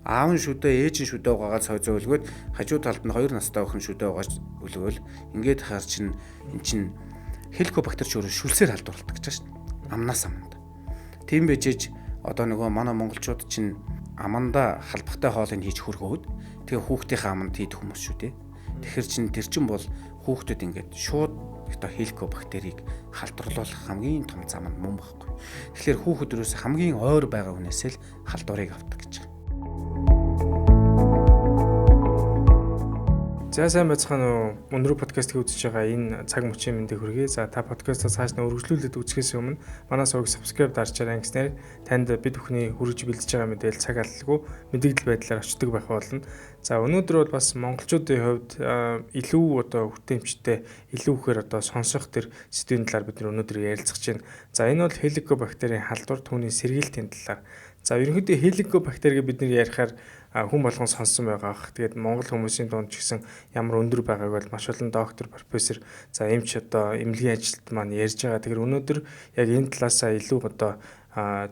Аав нь шүдэ, ээж нь шүдэ угаагаад сойзоо өлгөөд хажуу талд нь 2 настай охин шүдэ угааж өлгөөл ингээд хаар чинь эн чинь хеликобактер ч өөрөө шүлсээр халдварладаг гэж байна шүү дээ. Амнаас аманд. Тийм байжээж одоо нөгөө манай монголчууд чинь аманда халбахтай хоолыг хийж хөргөөд тэгээ хүүхдийнхээ аманд хийдэг хүмүүс шүү дээ. Тэгэхээр чин тэр чин бол хүүхдэд ингээд шууд одоо хеликобактерийг халдварлуулах хамгийн том зам нь мөн байхгүй. Тэгэхээр хүүхэд ерөөс хамгийн ойр байгаа хүнээсээ л халдварыг авдаг гэж байна. За сайн байцгаана уу? Өнөр подкастыг үзэж байгаа энэ цаг мөчийн мэндийг хүргэе. За та подкастаа цааш нь үргэлжлүүлээд үзэхээс өмнө манай сувгийг subscribe дарчаарай гэснээр танд бид бүхний хүргэж бэлдэж байгаа мэдээлэл цаг алдалгүй мэдэгдэл байдлаар очдог байх болно. За өнөөдөр бол бас монголчуудын хувьд илүү одоо хүртээмжтэй, илүү ихээр одоо сонсох тэр сэдвийн талаар бид өнөөдөр ярилцах чинь. За энэ бол хеликобактерийн халдвар, түүний сэргийлтийн талаар. За ерөнхийдөө хеликобактерийг бид нэр ярихаар хүн болгон сонссон байгаа ах. Тэгээд монгол хүмүүсийн дунд ч гэсэн ямар өндөр байгааг бол маш олон доктор, профессор, за эмч одоо эмнэлгийн ажилтнууд маань ярьж байгаа. Тэгэхээр өнөөдөр яг энэ талаасаа илүү одоо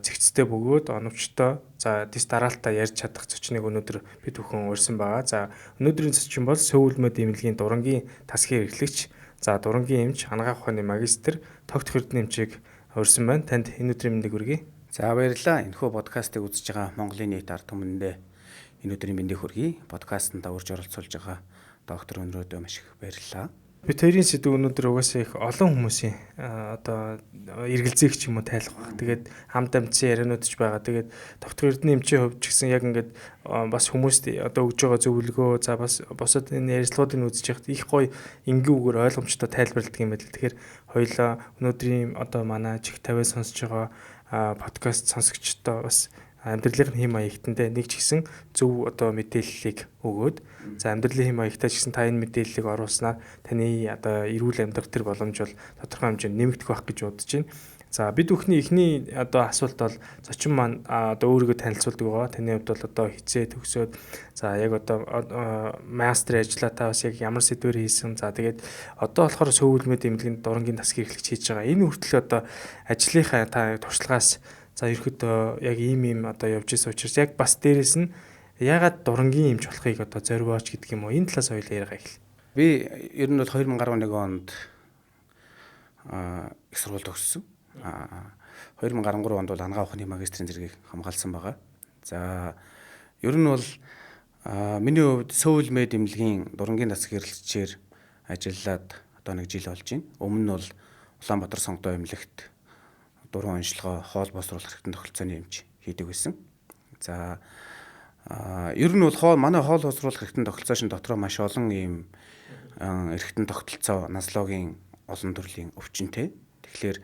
зэгцтэй бөгөөд оновчтой, за дэс дараалтаа ярьж чадах зочныг өнөөдөр бид бүхэн урьсан байгаа. За өнөөдрийн зочин бол Сөүлмөд эмнэлгийн дурангийн тасгийн эрхлэгч, за дурангийн эмч, анагаах ухааны магистр Тогтох Эрдэнэ эмчийг урьсан байна. Танд энэ өдрийн мэндийг хүргэе. За баярлалаа. Энэхүү подкастыг үзэж байгаа Монголын нийт ард түмэндээ энэ өдрийн мэндийг хүргэе. Подкастт урьж оролцуулж байгаа доктор Өнрөөдөө маш их баярлалаа. Бид хоёрын сэдв өнөөдөр угаасаа их олон хүмүүсийн одоо эргэлзээх ч юм уу тайлах баг. Тэгээд хамт амтсан яриануд ч байгаа. Тэгээд доктор Эрдэнэ эмчийн хувьд ч гэсэн яг ингээд бас хүмүүст одоо өгж байгаа зөвлөгөө, за бас бусад энэ ярилцлагуудыг үзэж байхад их гоё энгийн үгээр ойлгомжтой тайлбарладаг юм байл. Тэгэхээр хоёулаа өнөөдрийн одоо манай чих 50 сонсож байгаа подкаст сонсогчдоо бас амьдралын хэм маягтанд нэг ч гэсэн зөв одоо мэдээллийг өгөөд, за амьдралын хэм маягтай ч гэсэн та энэ мэдээллийг оруулснаар таны одоо эрүүл амьдрах тэр боломж бол тодорхой хэмжээнд нэмэгдэх байх гэж бодож байна. За бид бүхний эхний одоо асуулт бол зочин маань одоо өөрийгөө танилцуулдаг байгаа. Таны хувьд бол одоо хизээ төгсөөд, за яг одоо мастер ажиллаа та бас яг ямар сэдвээр хийсэн. За тэгээд одоо болохоор Сөүлмөд эмнэлгийн дурангийн тасгийн эрхлэгч хийж байгаа. Энэ хүртэл одоо ажлынхаа та туршлагаас за ерөөхдөө яг ийм ийм одоо явж исэн учраас яг бас дээрэс нь яагаад дурангийн эмч болохыг одоо зориулж гэдэг юм уу? Энэ талаас хоёулаа яриагаа эхэл. Би ер нь бол 2011 онд их сургууль төгссөн. 2013 онд бол анагаах ухааны магистрийн зэргийг хамгаалсан байгаа. За ер нь бол миний хувьд Сөүлмэд эмнэлгийн дурангийн засаг эрхлэгчээр ажиллаад одоо нэг жил болж байна. Өмнө нь бол Улаанбаатар сонгодоо эмнэлэгт дуран онцлогоо хоол боловсруулах хэрэгтэн тогтолцооны эмч хийдэг байсан. За ер нь бол манай хоол боловсруулах хэрэгтэн тогтолцоо шин дотроо маш олон ийм эрхтэн тогтолцоо наслогийн олон төрлийн өвчнөтэй. Тэгэхээр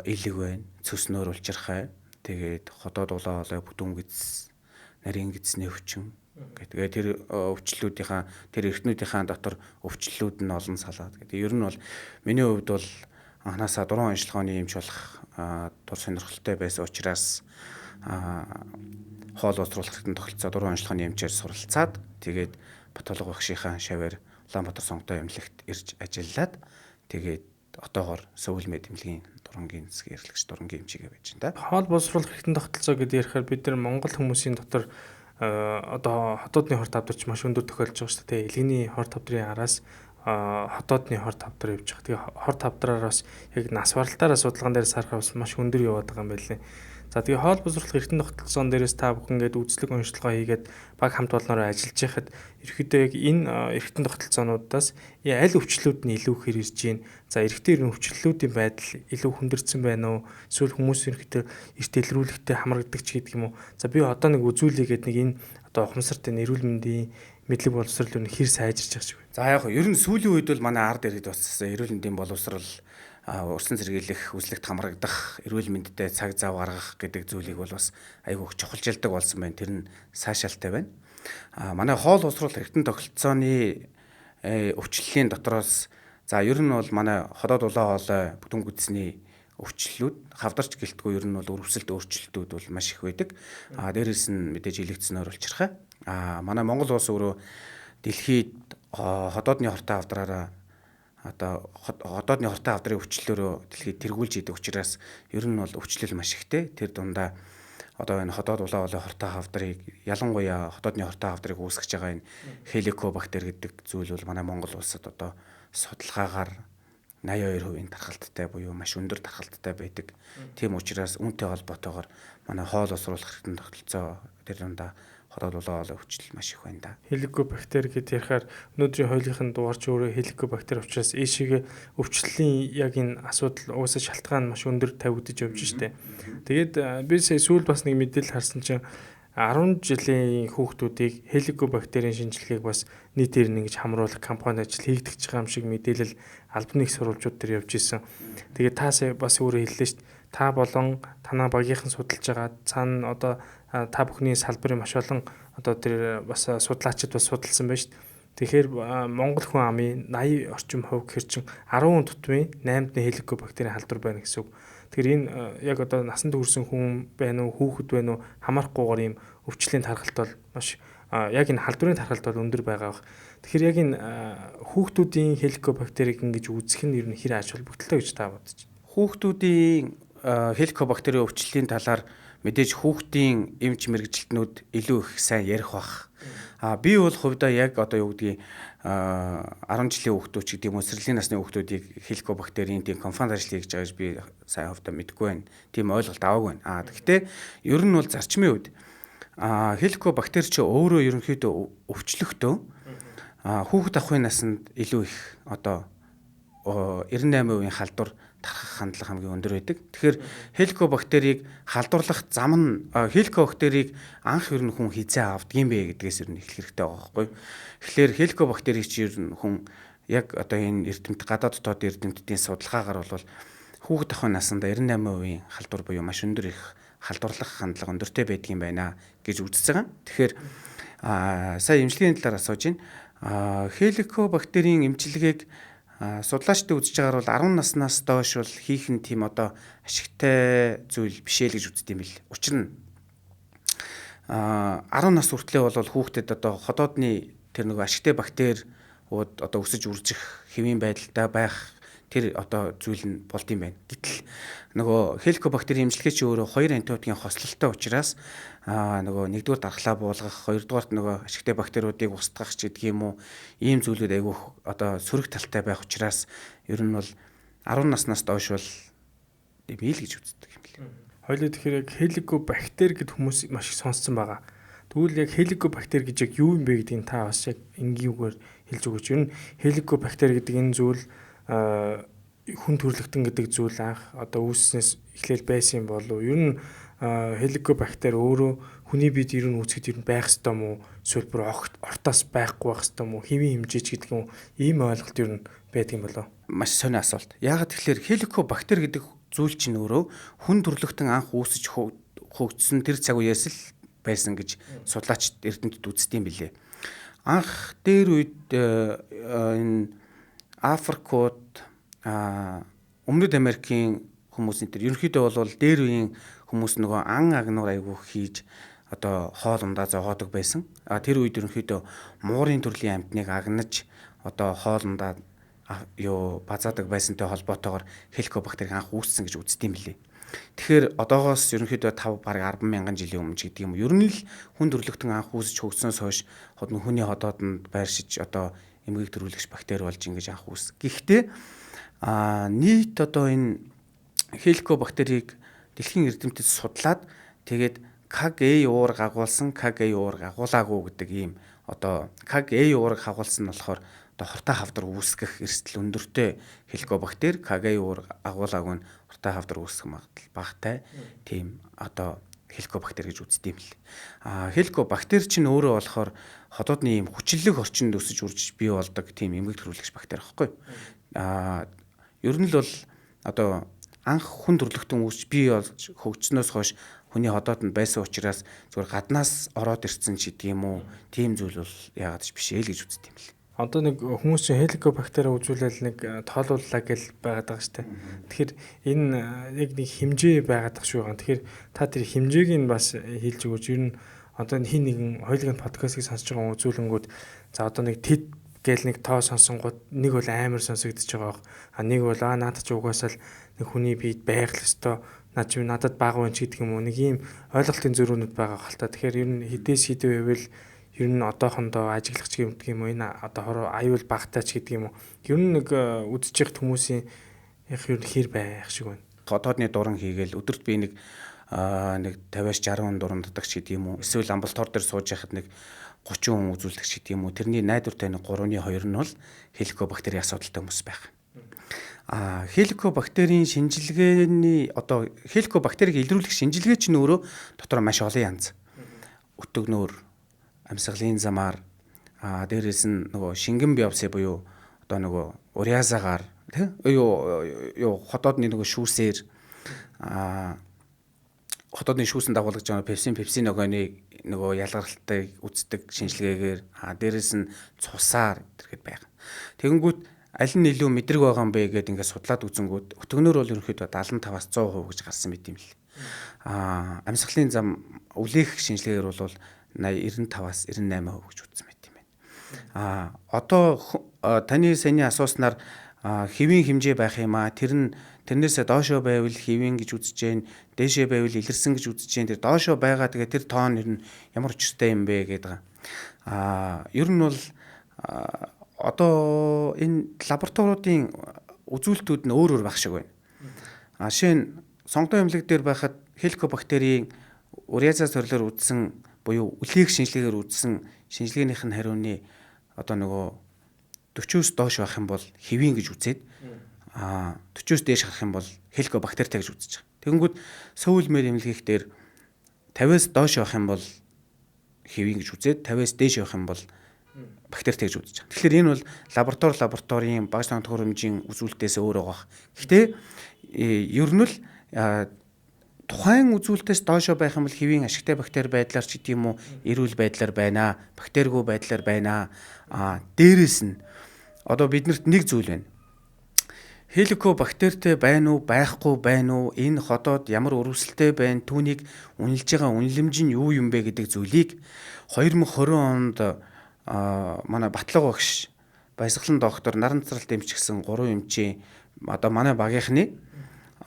элэг байна, цөснөөр улжирхай, тэгээд ходоод улаан хоолой, бүдүүн гэдэс, нарийн гэдэсний өвчин. Тэгээд тэр өвчлөлүүдийнхаа тэр эрхтнүүдийнхаа дотор өвчлөлүүд нь олон салаад. Тэгээд ер нь бол миний хувьд бол анхнаасаа дуран онцлогооны эмч болох дур сонирхолтой байсан учраас хоол боловсруулах хэрэгтэн тогтолцоо дуран онцлогооны эмчээр суралцаад тэгээд патолог багшийнхаа шаваар Улаанбаатар сонгодоо эмнэлэгт ирж ажиллаад тэгээд одоогор Сөүлмэд эмнэлгийн дурангийн засгийн эрхлэгч дурангийн эмчигээ байж байна да. Хоол боловсруулах хэрэгтэн тогтолцоо гэдээ ярихаар бид нар Монгол хүмүүсийн дотор одоо хотоодны хор тавдарч маш өндөр тохиолдож байгаа шүү дээ. Элгэний хор тавдрын араас хотоодны хор тавдар явж байгаа. Тэгээ хор тавдраар бас яг нас баралтаараа судалгаан дээр сархаа бас маш өндөр яваад байгаа юм байлээ. За тэгээ хоол боловсруулах эрхтэн тогтолцоон дээрээс та бүхэн ингээд үзлэг онцлогоо хийгээд баг хамт олноороо ажиллаж байхад ерөөхдөө яг энэ эрхтэн тогтолцоонуудаас аль өвчлөлүүд нь илүү ихээр ирж байна. За эрэгтэй ер нь өвчлөлүүдийн байдал илүү хүндэрсэн байна уу? Эсвэл хүмүүс ерөөхдөө эрт илрүүлэхтэй хамрагддаг ч гэдэг юм уу? За би одоо нэг үзүүлье гэдэг нэг энэ одоо ухамсарт энэ эрүүл мэндийн мэдлэг боловсрол ер нь хэр сайжирч байгаа шиг байна. За яг ер нь сүүлийн үед бол манай ард иргэд бас эрүүл мэндийн боловсрол урсан сэргийлэх, үзлэгт хамрагдах, эрүүл мэндтэй цаг зав гаргах гэдэг зүйлийг бол бас айгүй их чухалчилдаг болсон байна. Тэр нь сайшаалтай байна. Манай хоол боловсруулах эрхтэн тогтолцооны өвчлөлийн дотроос за ер нь бол манай ходоод улаан хоолой, бүдүүн гүдсний өвчлөлүүд хавдарч гэлтгүй ер нь бол өрөвсөлт өөрчлөлтүүд бол маш их байдаг. Дээрээс нь мэдээж илэгдсэн өөрчлөрхай. Манай Монгол улс өөрөө дэлхийд ходоодны хортой хавдраараа одоо ходоодны хортой хавдрын өвчлөлөөрөө дэлхийд тэргүүлж идэг учраас ер нь бол өвчлөл маш ихтэй. Тэр дундаа одоо энэ ходоод улаан хоолой хортой хавдрыг, ялангуяа ходоодны хортой хавдрыг үүсгэж байгаа энэ хеликобактер гэдэг зүйл бол манай Монгол улсад одоо судалгаагаар 82% тархалттай буюу маш өндөр тархалттай байдаг. Тийм учраас үүнтэй холбоотойгоор манай хоол боловсруулах хэрэгтэн тогтолцоо тэр дундаа ходоод улаан хоолой өвчлөл маш их байна да. Хеликобактер гэдээ ярихаар өнөөдрийн хоёулынх нь дугаар чи өөрөө хеликобактер учраас ийшээгээ өвчлөлийн яг энэ асуудал угаасаа шалтгаан маш өндөр тавигдаж явж штэ. Тэгээд би сая сүүл бас нэг мэдээлэл харсан чинь 10 жилийн хүүхдүүдийг хеликобактерийн шинжилгээг бас нийтээр нь ингэж хамруулах кампани ажил хийгдэж байгаа юм шиг мэдээлэл албаны их сурвалжууд дээр явж исэн. Тэгээд та сая бас өөрөө хэллээ шүү дээ. Та болон танаа багийнхан судалж байгаа цаана одоо та бүхний салбарын маш олон одоо тэр бас судлаачид бас судалсан байна шүү дээ. Тэгэхээр Монгол хүн амын 80 орчим хувь гэхэр чин 10 тутмын 8-ны хеликобактерийн халдвар байна гэсэн үг. Тэгэхээр энэ яг одоо насанд хүрсэн хүн байна уу, хүүхэд байна уу хамаарахгүйгээр ийм өвчлийн тархалт бол маш яг энэ халдварын тархалт бол өндөр байгаа бах. Тэгэхээр яг энэ хүүхдүүдийн хеликобактерийг ингэж үзэх нь ер нь хэр ач холбогдолтой гэж та бодож байна? Хүүхдүүдийн хеликобактерийн өвчлөлийн талаар мэдээж хүүхдийн эмч мэргэжилтнүүд илүү их сайн ярих бах. А би бол хувьдаа яг одоо юу гэдгийг 10 жилийн хүүхдүүд ч гэдэг юм уу сэрлийн насны хүүхдүүдийг хеликобактерийн тийм конфанд ажил хийж байгаа гэж би сайн хувьдаа мэдэхгүй байна. Тийм ойлголт аваагүй байна. А гэхдээ ер нь бол зарчмын үед хеликобактер чи өөрөө ерөнхийдөө өвчлөхдөө хүүхэд ахуйн наснд илүү их одоо 98% халдвар тархах хандлага хамгийн өндөр байдаг. Тэгэхээр хеликобактерийг халдварлах зам нь хеликобактерийг анх ер нь хүн хизээ авдаг юм бэ гэдгээс ер нь эхлэх хэрэгтэй байгаа байхгүй. Тэгэхээр хеликобактерийг чи ер нь хүн яг одоо энэ эрдэмт гадаад дотоод эрдэмтдийн судалгаагаар бол хүүхэд ахуйн насанд 98% халдвар буюу маш өндөр их халдварлах хандлага өндөртэй байдаг юм байна гэж үзэж байгаа. Тэгэхээр сая эмчилгээний талаар асууж байна. Хеликобактерийн эмчилгээг судлаачдын үзэж байгаагаар бол 10 наснаас доош бол хийх нь тийм одоо ашигтай зүйл биш ээ л гэж үздэг юм бэл. Учир нь 10 нас хүртлээр бол хүүхдэд одоо ходоодны тэр нөгөө ашигтай бактериуд одоо өсөж үржих хэвийн байдалтай байх тэр одоо зүйл нь болд юм байна. Гэтэл нөгөө хеликобактерийн эмчилгээ чи өөрөө хоёр антибиотикийн хослолтой учраас нөгөө нэгдүгээр дархлаа буулгах, хоёрдугаарт нөгөө ашигтай бактериудыг устгах ч гэдэг юм уу, ийм зүйлүүд айгүйх одоо сөрөг талтай байх учраас ер нь бол 10 наснаас доош бол ийм л гэж үздэг юм лээ. Хоёлоо тэгэхээр яг хеликобактер гэд хүмүүс маш их сонссон байгаа. Тэгвэл яг хеликобактер гэж яг юу юм бэ гэдгийг та бас яг энгийн үгээр хэлж өгөөч. Ер нь хеликобактер гэдэг энэ зүйл хүн төрлөختөн гэдэг зүйл анх одоо үүснээс эхлээл байсан юм болов уу? Ер нь хеликобактер өөрөө хүний биед ер нь үүсгэхэд ер нь байх ёстой юм уу? Эсвэл бүр ортоос байхгүй байх ёстой юм уу? Хэвийн хэмжээч гэдэг юм уу? Ийм ойлголт ер нь байдаг юм болов уу? Маш сонио асуулт. Яагаад тэгэхээр хеликобактер гэдэг зүйл чинь өөрөө хүн төрлөختөн анх үүсэж хөгжсөн тэр цаг үеэс л байсан гэж судлаачид эрдэмтэд үздэг юм билээ. Анх дээр үед энэ Африкууд, Өмнөд Америкийн хүмүүс энэ төр ерөнхийдөө бол дээр үеийн хүмүүс нөгөө ан агнуур айгуу хийж одоо хоол ундаа зогоодог байсан. Тэр үед ерөнхийдөө муурын төрлийн амьтныг агнаж одоо хоол ундаа юу базаадаг байсантай холбоотойгоор хеликобактерийг анх үүссэн гэж үздэг юм билээ. Тэгэхээр одоогоос ерөнхийдөө 5 бараг 10 мянган жилийн өмнө ч гэдэг юм уу. Ер нь л хүн төрлөختөн анх үүсэж хөгжсөнөөс хойш хүний ходоодонд байршиж одоо эмгэг төрүүлэгч бактери болж ингэж анх үүс. Гэхдээ нийт одоо энэ хеликобактерийг дэлхийн эрдэмтэд судлаад тэгээд КГА уурга агуулсан, КГА уурга агуулаагүй гэдэг ийм одоо КГА уурга агуулсан нь болохоор одоо хортой хавдар үүсгэх эрсдэл өндөртэй хеликобактер, КГА уурга агуулаагүй нь хортой хавдар үүсгэх магадлал багатай тийм одоо хеликобактер гэж үздэг юм л. Хеликобактер чинь өөрөө болохоор ходоодны ийм хүчлэг орчинд өсөж үржиж бий болдог тийм эмгэг төрүүлэгч бактери байхгүй. Ер нь л бол одоо анх хүн төрлөختөн үүсч бий болж хөгжснөөс хойш хүний ходоодонд байсан учраас зүгээр гаднаас ороод ирсэн ч гэдэг юм уу, тийм зүйл бол яагаад ч биш ээ л гэж үздэг юм л. Одоо нэг хүмүүс чинь хеликобактери үзүүлэл нэг тоолууллаа гэл байгаад байгаа шүү дээ. Тэгэхээр энэ яг нэг хэмжээ байгаад байгаа шүү. Тэгэхээр та тэр хэмжээг нь бас хэлж өгөөч. Ер нь одоо хин нэгэн хоёулын подкастыг сонсож байгаа үзүүлэнгүүд за одоо нэг тэд гээл нэг тоо сонсонгууд нэг бол амар сонсогдож байгаа бох. А нэг бол наадах чи угаасаа л нэг хүний биед байх л ёстой. наа чи надад бага байна ч гэдэг юм уу, нэг ийм ойлголтын зөрүүнүүд байгаа хэл та. Тэгэхээр ер нь хідээс хідээ байвал ер нь одоохондоо ажиглах ч гэдэг юм уу, энэ одоо хороо аюул багтаа ч гэдэг юм уу. Ер нь нэг үзэж явах хүмүүсийн яг ер нь хэр байх шиг байна. Хотоодны дуран хийгээл өдөрт би нэг 50-аас 60 дуран дутагч гэдэг юм уу. Эсвэл амбулатори дээр сууж байхад нэг 30 хүн үзүүлдэг ч гэдэг юм уу. Тэрний найдвартай нэг 3-2 нь бол хеликобактерийн асуудалтай хүмүүс байх. Хеликобактерийн шинжилгээний одоо хеликобактерийг илрүүлэх шинжилгээ чинь өөрөө дотор маш олон янз. Өтөгнөр, амьсгалын замаар, дээрээс нь нөгөө шингэн биопси буюу одоо нөгөө уриазагаар тий юу хотоодны нөгөө шүүсээр хотоодны шүүсэн дагуулгаж байгаа пепсин пепсиногоны нөгөө ялгаралтыг үздэг шинжилгээгээр дээрээс нь цусаар зэрэг байгаа. Тэгэнгүүт аль нь илүү мэдрэг байгаа юм бэ гэдээ ингээд судлаад үзэнгүүт өтгөнөр бол ерөнхийдөө 75-аас 100% гэж гарсан мэт юм л. Амьсгалын зам үлээх шинжилгээгээр бол 85-аас 98% гэж үзсэн мэт юм байна. Одоо таны саяны асууснаар хэвийн хэмжээ байх юм аа. Тэр нь тэрнээсээ доошоо байвал хэвийн гэж үзэж гэн, дээшээ байвал илэрсэн гэж үзэж гэн. Тэр доошоо байгаа тэгээ тэр тоон ер нь ямар учиртай юм бэ гэдэг. Ер нь бол одоо энэ лабораториудын үзүүлэлтүүд нь өөр өөр байх шиг байна. Жишээ нь сонгодон эмнэлэг дээр байхад хеликобактерийн уриаза сорилоор үзсэн буюу үлээх шинжилгээгээр үзсэн шинжилгээнийх нь хариуны одоо нөгөө 40-оос доош байх юм бол хэвийн гэж үзээд 40-оос дээш гарах юм бол хеликобактертай гэж үзэж байгаа. Тэгэнгүүт Сөүл мед эмнэлгийнх дээр 50-аас доош байх юм бол хэвийн гэж үзээд 50-аас дээш явах юм бол бактеритай гэж үзэж байгаа. Тэгэхээр энэ бол лабораторийн багш төхөөрөмжийн үзүүлэлтээс өөр байгаа. Гэхдээ ер нь л тухайн үзүүлэлтээс доошоо байх юм бол хэвийн ашигтай бактери байдлаар ч гэдэм үү эрүүл байдлаар байна, бактеригүй байдлаар байна. Дээрээс нь одоо биднэрт нэг зүйл байна. Хеликобактертэй байна уу, байхгүй байна уу, энэ ходоод ямар өрөвсөлтэй байна, түүнийг үнэлж байгаа үнэлэмж нь юу юм бэ гэдэг зүйлийг 2020 онд манай Батлага багш, Баясгалан доктор, Наран цэцэрлэлт эмч гэсэн 3 эмчийн одоо манай багийнхны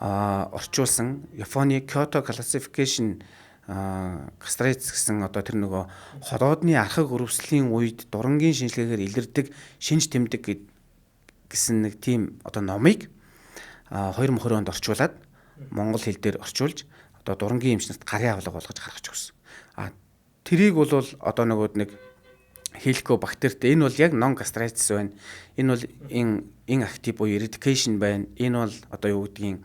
орчуулсан Японы Kyoto Classification гастритис гэсэн одоо тэр нөгөө ходоодны архаг өрөвслийн үед дурангийн шинжилгээгээр илэрдэг шинж тэмдэг гэсэн нэг тийм одоо номыг 2020 онд орчуулад монгол хэл дээр орчуулж одоо дурангийн эмч нарт гарын авлага болгож гаргаж өгсөн. Тэрийг бол одоо нөгөөд нэг хеликобактертэй энэ бол яг non gastritis байна. Энэ бол inactive буюу eradication байна. Энэ бол одоо юу гэдгийг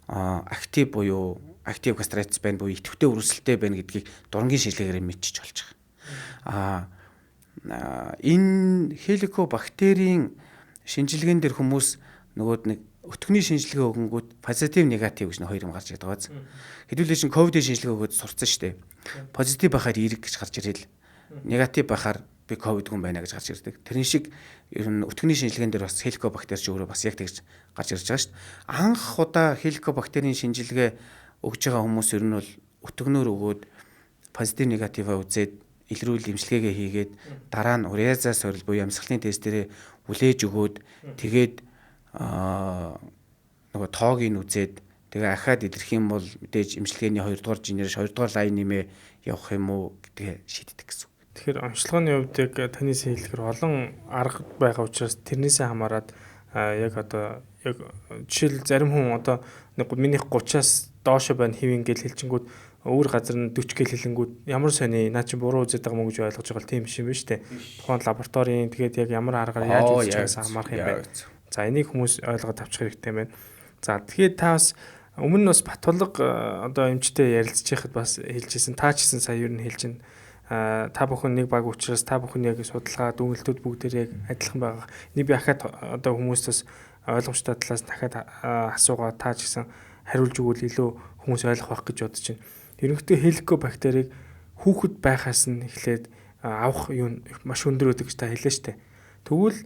актив буюу актив gastritis байна буюу идэвхтэй өрөвсөлтэй байна гэдгийг дурангийн шинжилгээгээр мэдчиж болж байгаа. Энэ хеликобактерийн шинжилгээн дээр хүмүүс нөгөөд нэг өтгөний шинжилгээ өгөнгүүт позитив негатив гэж хоёр юм гарч ирдэг байгаа. Хэдүүлээ чинь ковидын шинжилгээ өгөөд сурцсан шүү дээ. Позитив байхаар эерэг гэж гарч ирэл. Негатив байхаар би ковидгүй байна гэж гарч ирдэг. Тэрэн шиг ер нь өтгөний шинжилгээн дээр бас хеликобактер ч өөрөө бас яг тэгж гарч ирж байгаа шүү дээ. Анх удаа хеликобактерийн шинжилгээ өгж байгаа хүмүүс ер нь бол өтгөнөөр өгөөд позитив негативаа үзээд илрүүл имчилгээгээ хийгээд дараа нь уриаза сорил буюу амьсгалын тестэрээ үлээж өгөөд тэгээд нөгөө тоог нь үзээд тэгээ ахаад илэрх юм бол мэдээж имчилгээний 2 дугаар жинээр 2 дугаар лайн нэмээ явах юм уу гэдгээ шийддэг гэсэн. Тэгэхээр онцлогооны хувьд яг таны хэлэхээр олон арга байгаа учраас тэрнээсээ хамаарат яг одоо яг жишээл зарим хүн одоо нэг минийх 30-аас доошо байна хэвэн гэл хэлчингүүд өөр газар нь 40 гэл хэлэнгүүд ямар сони наа чи буруу үзээд байгаа мó гэж ойлгож байгаа тийм биш юм байна шүү дээ. Тухайн лабораторийн тэгээд яг ямар аргаар яаж үзэж байгаас хамаарах юм байна. За энийг хүмүүс ойлгоод авчих хэрэгтэй юм байна. За тэгэхээр та бас өмнө нь бас Батулга одоо эмчтэй ярилцж байхад бас хэлжсэн. Та ч гэсэн сая ер нь хэлж байна. Та бүхэн нэг баг учраас та бүхэн яг судалгаа дүгнэлтүүд бүгдээр яг адилхан байгаа. Энийг би ахаад одоо хүмүүст бас ойлгомжтой талаас дахиад асуугаа та ч гэсэн хариулж өгвөл илүү хүмүүс ойлгох байх гэж бодож байна. Ерөнхийдөө хеликобактерийг хүүхэд байхаас нь эхлээд авах юу маш өндөр өгдөг гэж та хэлээ штэ. Тэгвэл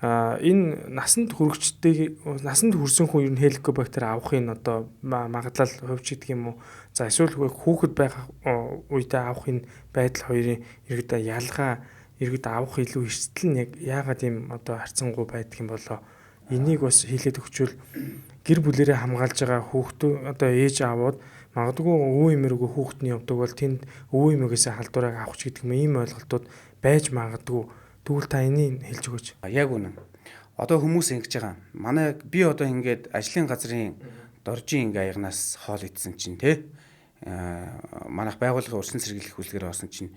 энэ насанд хүрэгчдийг насанд хүрсэн хүн ер нь хеликобактер авахын одоо магадлал хувьч гэдэг юм уу? За эсвэл хүүхэд байх үедээ авах энэ байдал хоёрын ерөөдөө ялгаа ерөөдөө авах илүү эрсдэл нь яг яагаад ийм одоо харьцангуй байдаг юм болоо? Энийг бас хэлээд өгчвөл гэр бүлэрээ хамгаалж байгаа хүүхдүүд одоо ээж аавууд магадгүй өвөө эмээгөө хүүхэд нь явдаг бол тэнд өвөө эмээгээс халдварыг авах ч гэдэг юм ийм ойлголтууд байж магадгүй. Тэгвэл та энийг хэлж өгөөч. Яг үнэн. Одоо хүмүүс ингэж байгаа. Манай би одоо ингээд ажлын газрын доржийн ингээ аягнаас хоол идсэн чинь те манайх байгууллагын урьдчилан сэргийлэх үйлчлэгээр орсон чинь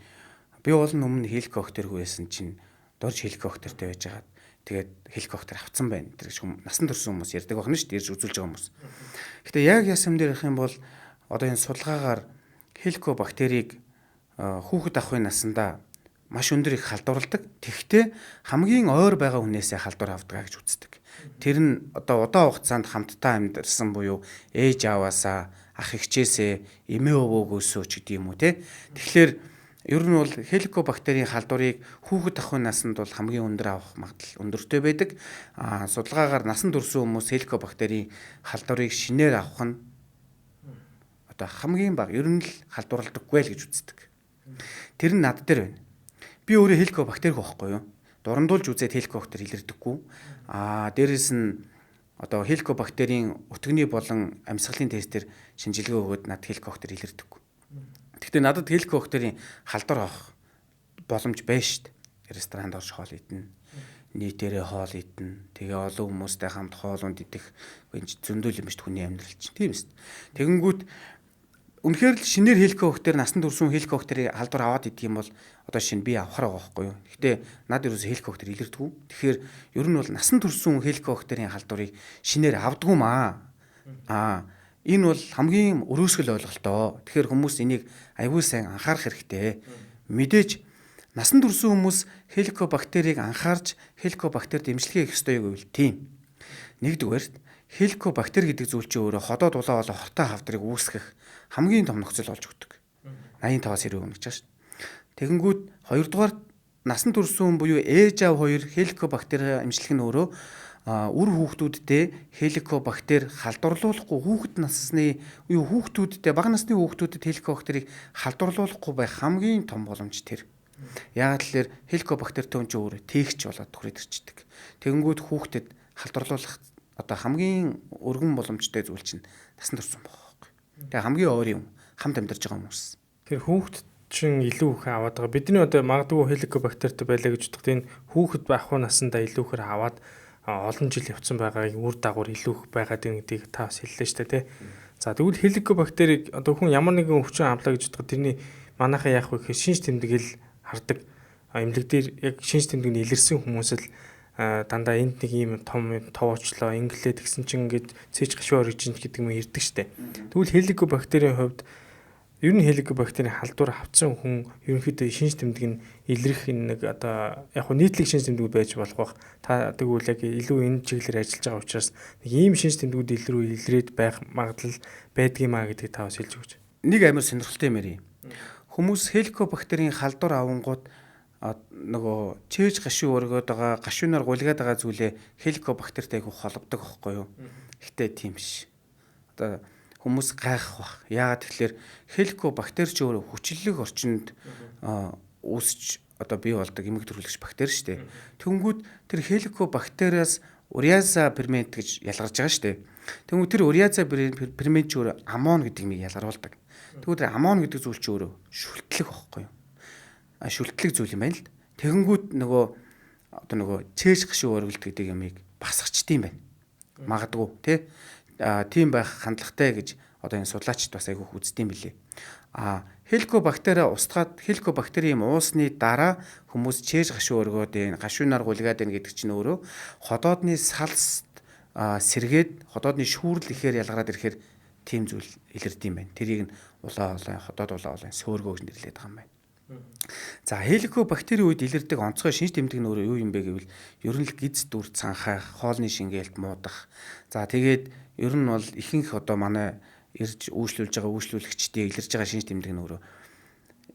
би уул нь өмнө хеликоптергүй байсан чинь дорж хеликоптертэй байж байгаад тэгээд хеликоптер авцсан байна. Тэр гэж насан турш хүмүүс ярьдаг байна шүү дээ. Ирж үзүүлж байгаа хүмүүс. Гэтэ яг ясам дээр ярих юм бол одоо энэ судалгаагаар хеликобактерийг хүүхэд авахын насандаа маш өндөр их халдварладаг. Тэгэхдээ хамгийн ойр байгаа хүнээсээ халдвар авдаг гэж үздэг. Тэр нь одоо удаан хугацаанд хамтдаа амьдарсан буюу ээж ааваасаа, ах эгчээсээ, эмээ өвөөгөөсөө ч гэдэг юм уу те. Тэгэхээр ер нь бол хеликобактерийн халдварыг хүүхэд ахын насанд бол хамгийн өндөр авах магадлал өндөртэй байдаг. Аа судалгаагаар насан турш хүмүүс хеликобактерийн халдварыг шинээр авах нь одоо хамгийн бага ер нь л халдварладаггүй л гэж үздэг. Тэр нь над дээр байна. Би өөрөө хеликобактерг байхгүй юу? Дурандуулж үзээд хеликобактер илэрдэггүй. Аа дээрэс нь одоо хеликобактерийн өтгөний болон амьсгалын тестээр шинжилгээ өгөөд над хеликобактер илэрдэггүй. Гэхдээ надад хеликобактерийн халдвар авах боломж байна шүү дээ. Ресторанд орж хоол идэнэ. Нийтээрээ хоол идэнэ. Тэгээ олон хүмүүстэй хамт хоол унд идэх энэ зөндөл юм шүү дээ хүний амьдрал чинь. Тийм ээ. Тэгэнгүүт үнэхээр л шинээр хеликобактер насан турш хеликобактерийг халдвар аваад идэх юм бол одоо шинэ би авахар байгаа байхгүй юу. Гэхдээ над ерөөсөө хеликобактер илэрдэггүй. Тэгэхээр ер нь бол насан турш хеликобактерийн халдварыг шинээр авдаггүй маа. Аа энэ бол хамгийн өрөөсгөл ойлголтоо. Тэгэхээр хүмүүс энийг аягүй сайн анхаарах хэрэгтэй. Мэдээж насан турш хүмүүс хеликобактерийг анхаарч хеликобактерд эмчилгээ хийх ёстой юу гэвэл тийм. Нэгдүгээрт хеликобактер гэдэг зүйл чинь өөрөө ходоод улаа болоо хортой хавдрыг үүсгэх хамгийн том нөхцөл болж өгдөг. 85-аас 90% гэж байна шүү дээ. Тэгэнгүүт хоёрдугаар насан турш буюу ээж аав хоёр хеликобактер эмчлэх нь өөрөө үр хүүхдүүддээ хеликобактер халдварлуулахгүй хүүхэд насны юу хүүхдүүддээ бага насны хүүхдүүдэд хеликобактерийг халдварлуулахгүй байх хамгийн том боломж тэр. Яагаад гэвэл хеликобактер төн чи өөрөө тээгч болоод төрөд ирчдэг. Тэгэнгүүт хүүхдэд халдварлуулах одоо хамгийн өргөн боломжтой зүйл чинь насан турш байх байхгүй. Тэгээ хамгийн өөр юм хамт амьдарч байгаа хүмүүс. Тэр хүүхд чинь илүү их аваад байгаа. Бидний одоо магадгүй хеликобактертэй байлаа гэж бодоход энэ хүүхэд байх уу насандаа илүү ихээр аваад олон жил явцсан байгааг үр дагавар илүү их байгаад байна гэдгийг та бас хэллээ шүү дээ, тий. За тэгвэл хеликобактерийг одоо хүн ямар нэгэн өвчин авлаа гэж бодоход тэрний манайхаа яах вэ гэхээр шинж тэмдэг л хардаг. Эмнэлэг дээр яг шинж тэмдэг нь илэрсэн хүмүүс л дандаа энд нэг ийм том товоочлоо инглээ тэгсэн чинь ингээд цээж гашуу орж ин гэдэг юм ирдэг штэ. Тэгвэл хеликобактерийн хувьд ер нь хеликобактерийн халдвар авцсан хүн ерөнхийдөө шинж тэмдэг нь илэрх энэ нэг одоо яг хөө нийтлэг шинж тэмдгүүд байж болох бах. Та тэгвэл яг илүү энэ чиглэлээр ажиллаж байгаа учраас нэг ийм шинж тэмдгүүд илрүү илрээд байх магадлал байдгиймаа гэдгийг та бас хэлж өгөөч. Нэг амар сонирхолтой юм ярий. Хүмүүс хеликобактерийн халдвар авангууд нөгөө чээж гашуу өргөөд байгаа, гашуунаар гулгаад байгаа зүйлээ хеликобактертэй айгу холбодог байхгүй юу? Гэтэ тийм биш. Одоо хүмүүс гайхах бах. Яагаад тэгэхээр хеликобактер ч өөрөө хүчлэг орчинд үүсч одоо бий болдог эмэг төрөлгч бактери шүү дээ. Тэнгүүд тэр хеликобактериас уриаза фермент гэж ялгарч байгаа шүү дээ. Тэнгүүд тэр уриаза фермент ч өөрөө амон гэдэг юмыг ялгаруулдаг. Тэгвэл тэр амон гэдэг зүйл чи өөрөө шүлтлэг байхгүй юу? Шүлтлэг зүйл юм байна л. Тэгэнгүүт нөгөө одоо нөгөө чээж гашуу өргөлт гэдэг юмыг басгачдсан юм байна. Магадгүй тий. Тийм байх хандлагатай гэж одоо энэ судлаачид бас айгүйх үздэм билээ. Хеликобактери устгаад хеликобактери юм уусны дараа хүмүүс чээж гашуу өргөөд байна, гашуунаар гулгаад байна гэдэг чинь өөрөө ходоодны салст сэргээд ходоодны шүүрэл ихээр ялгараад ирэхээр тийм зүйл илэрдэм байна. Тэрийг нь улаан улаан ходоод улаан улаан сөөргөө гэж нэрлэдэг байгаа юм байна. За хеликобактерийн үед илэрдэг онцгой шинж тэмдэг нь өөрөө юу юм бэ гэвэл ер нь л гиз дүр цанхай, хоолны шингээлт муудах. За тэгээд ер нь бол ихэнх одоо манай ирж үйлчлүүлж байгаа үйлчлүүлэгчдээ илэрж байгаа шинж тэмдэг нь өөрөө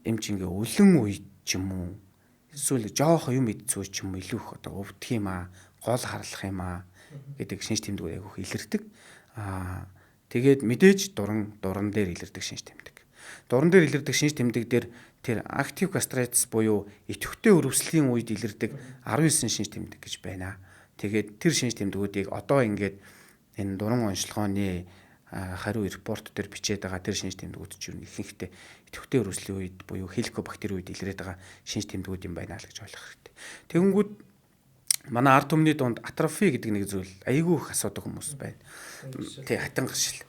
эмч ингээ өлөн үед ч юм уу эсвэл жоох юм идцүү ч юм уу илүү их одоо өвдөх юм аа, гол харлах юм аа гэдэг шинж тэмдгүүд айгүйх илэрдэг. Тэгээд мэдээж дуран дээр илэрдэг шинж тэмдэг. Дуран дээр илэрдэг шинж тэмдэг дээр тэр актив гастритис буюу идэвхтэй өрөвслийн үед илэрдэг 19 шинж тэмдэг гэж байна. Тэгээд тэр шинж тэмдгүүдийг одоо ингээд энэ дуран онцлогооны хариу репорт дээр бичээд байгаа тэр шинж тэмдгүүд чинь ихэнхдээ идэвхтэй өрөвслийн үед буюу хеликобактери үед илрээд байгаа шинж тэмдгүүд юм байна л гэж ойлгох хэрэгтэй. Тэгэнгүүт манай ард түмний дунд атрофи гэдэг нэг зүйл айгүй их асуудаг хүмүүс байна. Тий, хатан гаршил.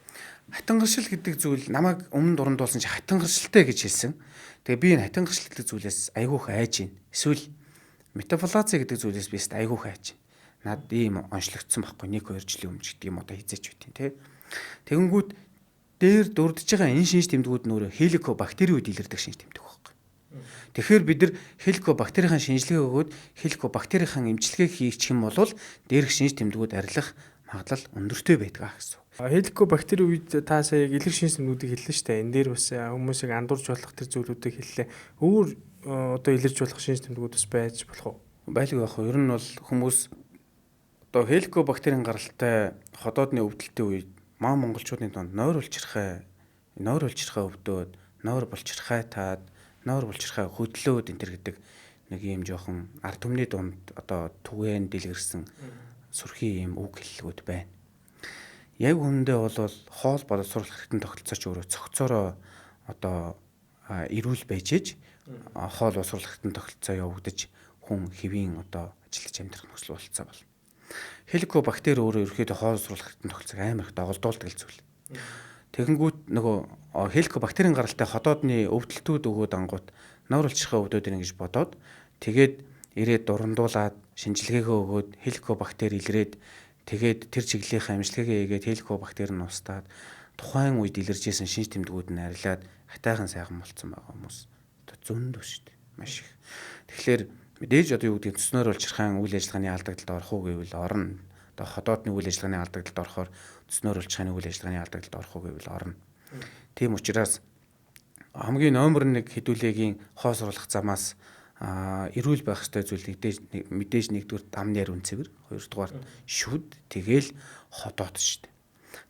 Хатан гаршил гэдэг зүйл намайг өмнө дурандуулсан чи хатан гаршилтай гэж хэлсэн. Тэгээ би энэ хатан гаршил гэдэг зүйлээс айгүй их айж байна. Эсвэл метафлаци гэдэг зүйлээс би өст айгүй их айж байна. Над ийм онцлогдсон байхгүй 1 2 жилийн өмнө ч гэдэг юм одоо хизээч үтин тий. Тэгэнгүүт дээр дурдж байгаа энэ шинж тэмдгүүд нь өөрөө хеликобактери үед илэрдэг шинж тэмдэг байхгүй. Тэгэхээр бид нар хеликобактерийн шинжилгээ өгөөд хеликобактерийн эмчилгээ хийчих юм бол дээрх шинж тэмдгүүд арилах магадлал өндөртэй байдаг гэсэн. Хеликобактери үед та сая илэрх шинж тэмдгүүдийг хэллээ шүү дээ. Энэ дээр бас хүмүүсийг андуурч болох тэр зүйлүүдийг хэллээ. Өөр одоо илэрч болох шинж тэмдгүүд бас байж болох уу? Байлгүй яах вэ? Ер нь бол хүмүүс одоо хеликобактерийн гаралтай ходоодны өвдөлтийн үед маа монголчуудын донд нойр булчирхай өвдөөд, нойр булчирхай таад, нойр булчирхай хөдлөөд энэ төр гэдэг нэг ийм жоохон ард түмний дунд одоо түгээн дэлгэрсэн сүрхий ийм үг хэллэгүүд байна. Яг үүндээ бол хоол боловсруулах хэрэгтэн тогтолцооч өөрөө цогцоороо одоо эрүүл байж ээж хоол боловсруулах хэрэгтэн тогтолцоо явагдаж хүн хэвийн одоо ажиллаж амьдрах нөхцөл болцоо болно. Хеликобактер өөрөө ерөөхдөө хоол боловсруулах хэрэгтэн тогтолцоог амар их доголдуулдаг зүйл. Тэгэнгүүт нөгөө хеликобактерийн гаралтай ходоодны өвдөлтүүд өгөөд ангууд нойр булчирхай өвдөөд ийн гэж бодоод тэгээд ирээд дурандуулаад шинжилгээгээ өгөөд хеликобактер илрээд тэгээд тэр чиглэлийнхээ амжилтгаа хийгээд хеликобактер нь устдаад тухайн үед илэрж исэн шинж тэмдгүүд нь арилаад хатайхан сайхан болцсон байгаа хүмүүс одоо зөндөө шүү дээ. Маш их. Тэгэхээр мэдээж одоо юу гэдгийг цөснөр булчирхайн үйл ажиллагааны алдагдлалд орох уу гэвэл орно. Одоо ходоодны үйл ажиллагааны алдагдлалд орохоор цөснөр булчирхайны үйл ажиллагааны алдагдлалд орох уу гэвэл орно. Тийм учраас хамгийн номер 1 хэдүүлээгийн хоосруулах замаас эрүүл байх ёстой зүйл мэдээж нэгдүгээр амны ариун цэвэр, хоёрдугаар шүд, тэгэл ходоод шүү дээ.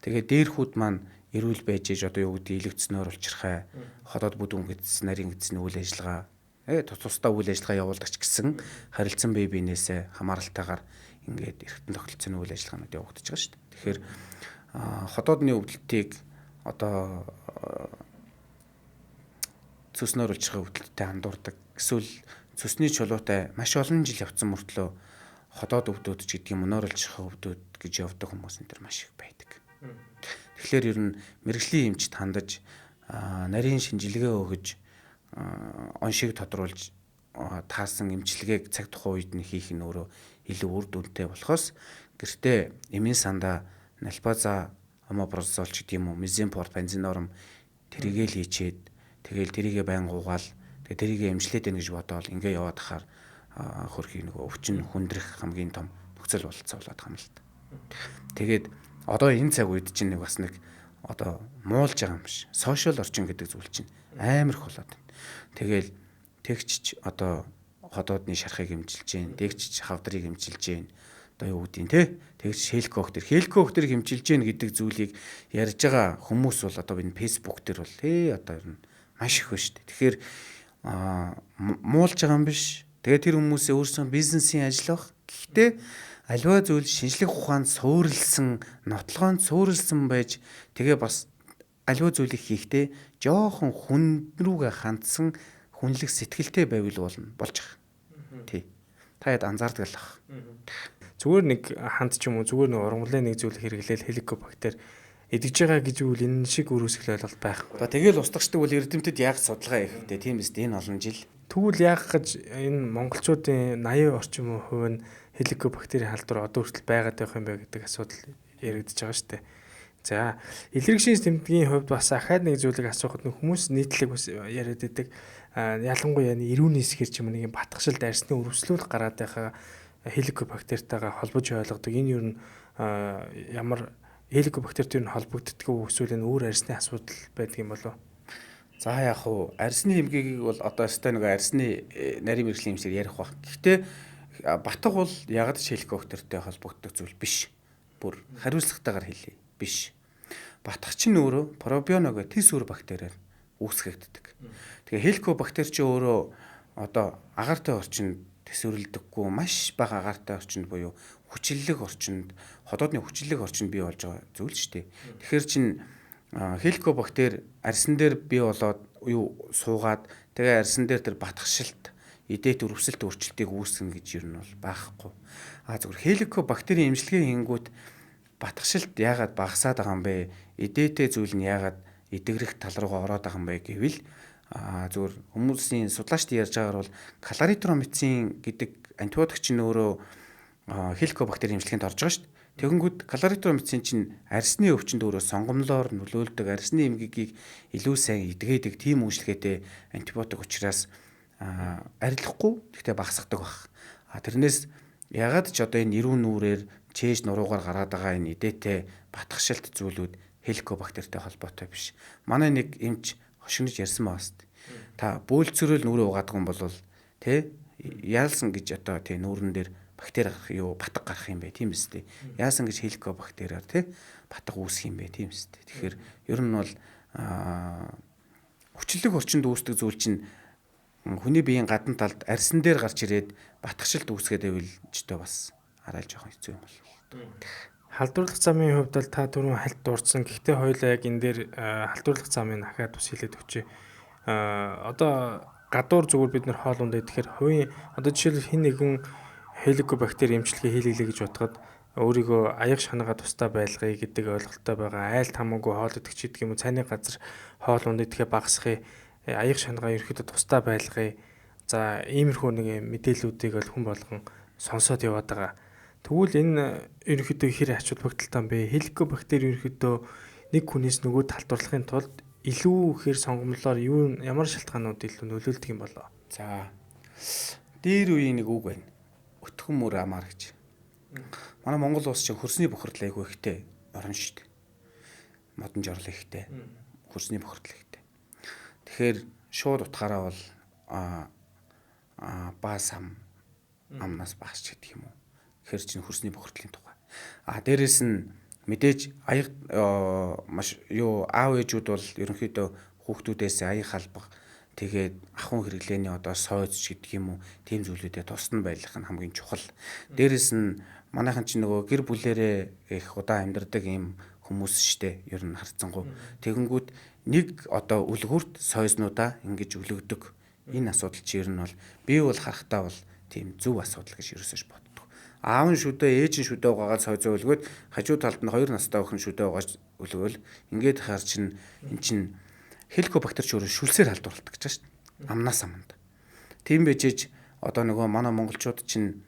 Тэгээ дээрхүүд маань эрүүл байж ээж одоо юу гэдэг илэгцснөөр булчирхай, ходоод бүдүүн гэдэс, нарийн гэдэсний үйл ажиллагаа, тусдаа үйл ажиллагаа явуулдаг ч гэсэн харилцан бие биенээсээ хамааралтайгаар ингээд эргэтэн тогтолцооны үйл ажиллагаанууд явагдаж байгаа шүү дээ. Тэгэхээр ходоодны өвдөлтийг одоо цөснөөр булчирхай өвдөлттэй андуурдаг. Эсвэл цөсний чулуутай маш олон жил явцсан мөртлөө ходоод өвдөд ч гэдэг юм нойр булчирхай өвдөд гэж явдаг хүмүүс энэ төр маш их байдаг. Тэгэхээр ер нь мэргэжлийн эмчит хандаж нарийн шинжилгээ өгөж оншиг тодруулж таасан эмчилгээг цаг тухайн үед нь хийх нь өөрөө илүү үр дүнтэй болохоос гэртээ эмийн сандаа налпаза омопрозол ч гэдэг юм уу меземпорт бензинорм тэрийгээ л хийчээд тэгэл тэрийгээ байн гуугаал тэгээ тэрийгээ эмчлээд байна гэж бодоол ингээ яваад хахаар хөрхий нөгөө өвчин хүндрэх хамгийн том нөхцөл бололцоо болоод байгаа юм л та. Тэгээд одоо энэ цаг үед чинь нэг бас нэг одоо муулж байгаа юм биш. Сошиал орчин гэдэг зүйл чинь амар их болоод байна. Тэгэл тэгчч одоо ходоодны шархыг эмчилж гин, тэгчч хавдрыг эмчилж гин. Одоо юу гэдгийг те тэгч хеликобактерийг эмчилж гин гэдэг зүйлийг ярьж байгаа хүмүүс бол одоо энэ Facebook дээр бол одоо ер нь маш их байна шүү дээ. Тэгэхээр муулж байгаа юм биш. Тэгээ тэр хүмүүсээ өөрсдөө бизнесийн ажил баг. Гэхдээ аливаа зүйл шинжлэх ухаанд суурилсан, нотлогоонд суурилсан байж тэгээ бас аливаа зүйлийг хийхдээ жоохон хүн рүүгээ хандсан хүнлэг сэтгэлтэй байвал болно болж байгаа. Тий. Та яд анзаардаг л ах. Зүгээр нэг ханд ч юм уу зүгээр нэг ургамлын нэг зүйл хэрэглээл хеликобактер идэж байгаа гэж үл энэ шиг өрөөсгөл ойлголт байхгүй. Одоо тэгэл устгачдаг бол эрдэмтэд яг судалгаа хийх вэ? Тийм биз дээ энэ олон жил. Тэгвэл яах гэж энэ монголчуудын 80 орчим хувь нь хеликобактерийн халдвар одоо хүртэл байгаад байх юм бэ гэдэг асуудал яригдж байгаа шүү дээ. За, илэрх шинж тэмдгийн хувьд бас ахаад нэг зүйлийг асуухад нэг хүмүүс нийтлэг бас яриад байдаг. Ялангуяа эрүүний хэсгэр ч юм уу нэг юм батгшилд арьсны өрөвслүүл гараад байхаа хеликобактертайгаа холбож ойлгодог. Энэ юу н ямар хеликобактерт юу н холбогддог үү эсвэл энэ өөр арьсны асуудал байдаг юм болов уу? За яг уу арьсны эмгэгийг бол одоо өстой нэг арьсны нарийн мэргэжлийн эмчээр ярих байх. Гэхдээ батга бол яг ч хеликобактертэй холбогддог зүйл биш. Бүр хариуцлагатайгаар хэлье. Биш. Батгах чинь өөрөө пробионого тис үр бактериар үүсгэгддэг. Тэгээ хеликобактер чи өөрөө одоо агаартай орчинд төсөөрөлдөггүй маш бага агаартай орчинд буюу хүчиллэг орчинд, ходоодны хүчиллэг орчинд бий болж байгаа зүйл шүү дээ. Тэгэхээр чин хеликобактер арьсан дээр бий болоод юу суугаад тэгээ арьсан дээр тэр батгшилт, эдэт өрөвсөлт өөрчлөлтийг үүсгэнэ гэж ер нь бол байхгүй. А зөвхөн хеликобактерийн эмчилгээ хийнгүүт батгшилт яагаад багасаад байгаа юм бэ? Эдээтэй зүйл нь яагаад эдгэрэх тал руугаа ороод байгаа юм бэ гэвэл зөвхөн хүмүүсийн судлаачдын ярьж байгаагаар бол кларитромицин гэдэг антибиотик чинь өөрөө хеликобактерийн эмчилгээнд орж байгаа шүү дээ. Тэгэнгүүт кларитромицин чинь арьсны өвчнөд өөрөө сонгомлоор нөлөөлдөг, арьсны эмгэгийг илүү сайн эдгээдэг тийм үйлчлэгээтэй антибиотик учраас арилахгүй, гэхдээ багасгадаг баг. А тэрнээс ягаад ч одоо энэ эрүүн нүрээр чээж нуруугаар гараад байгаа энэ эдээтэй батгшилт зүйлүүд хеликобактертэй холбоотой биш. Манай нэг эмч хошигнож ярьсан байгаа шүү дээ. Та бөөлцөрөөл нүрээ угаадаг юм бол тэ яалсан гэж одоо тэ нүүрэн дээр бактери гарах юу батг гарах юм бэ тийм үстэй. Яасан гэж хеликобактериар тэ батг үүсэх юм бэ тийм үстэй. Тэгэхээр ер нь бол хүчлэг орчинд үүсдэг зүйл чинь хүний биеийн гадна талд арьсан дээр гарч ирээд батгшилт үүсгээд байвал ч одоо бас арай л жоохон хэцүү юм бол. Халдварлах замын хувьд бол та түрүүн хальт дурдсан. Гэхдээ хоёулаа яг энэ дээр халдварлах замыг ахаад бас хэлээд өгчээ. Одоо гадуур зүгээр бид нэр хоол ундаа идэхээр хувийн одоо жишээлбэл хэн нэгэн хеликобактер эмчилгээ хийлгэлээ гэж бодоход өөрийгөө аяг шанагаа тусдаа байлгая гэдэг ойлголттой байгаа. Айлт хамаагүй хоол идэх ч гэдэг юм уу, цайны газар хоол унд идэхээ багасгая, аяг шанагаа ерөөхдөө тусдаа байлгая. За иймэрхүү нэг мэдээллүүдийг бол хүн болгон сонсоод яваад байгаа. Тэгвэл энэ ерөнхийдөө хэр ач холбогдолтой юм бэ? Хеликобактер ерөнхийдөө нэг хүнээс нөгөө халдварлахын тулд илүү ихээр сонгомлоор юу ямар шалтгаанууд илүү нөлөөлдөг юм болоо? За дээр үеийн нэг үг байна. Өтгөн мөр амаар гэж. Манай Монгол улс чинь хөрсний бохирдол айгүй ихтэй орон шүү дээ. Модон жорлол ихтэй. Хөрсний бохирдол ихтэй. Тэгэхээр шууд утгаараа бол баас ам амнаас багш гэдэг юм уу? Тэгэхээр чинь хөрсний бохирдлын тухай. А дээрэс нь мэдээж аяг маш юу аав ээжүүд бол ерөнхийдөө хүүхдүүдээс аяг халбах тэгээд ахуйн хэрэглээний одоо сойз ч гэдэг юм уу тийм зүйлүүдэд тусна байлгах нь хамгийн чухал. Дээрэс нь манайхан чинь нөгөө гэр бүлэрээ их удаан амьдардаг юм хүмүүс штэ ер нь харцсангуу. Тэгэнгүүт нэг одоо үлгүүрт сойзнуудаа ингэж өлөгдөг. Энэ асуудал чи ер нь бол би бол харахтаа бол тийм зөв асуудал гэж ерөөсөж боддог. Аав нь шүдэ, ээж нь шүдэ угаагаад сойзоо өлгөөд хажуу талд нь хоёр настай охин шүдэ угааж өлгөөл ингээд хаар чинь эн чинь хеликобактер ч өөрөө шүлсээр халдварладаг гэж байна шүү дээ. Амнаас аманд. Тийм байжээж одоо нөгөө манай монголчууд чинь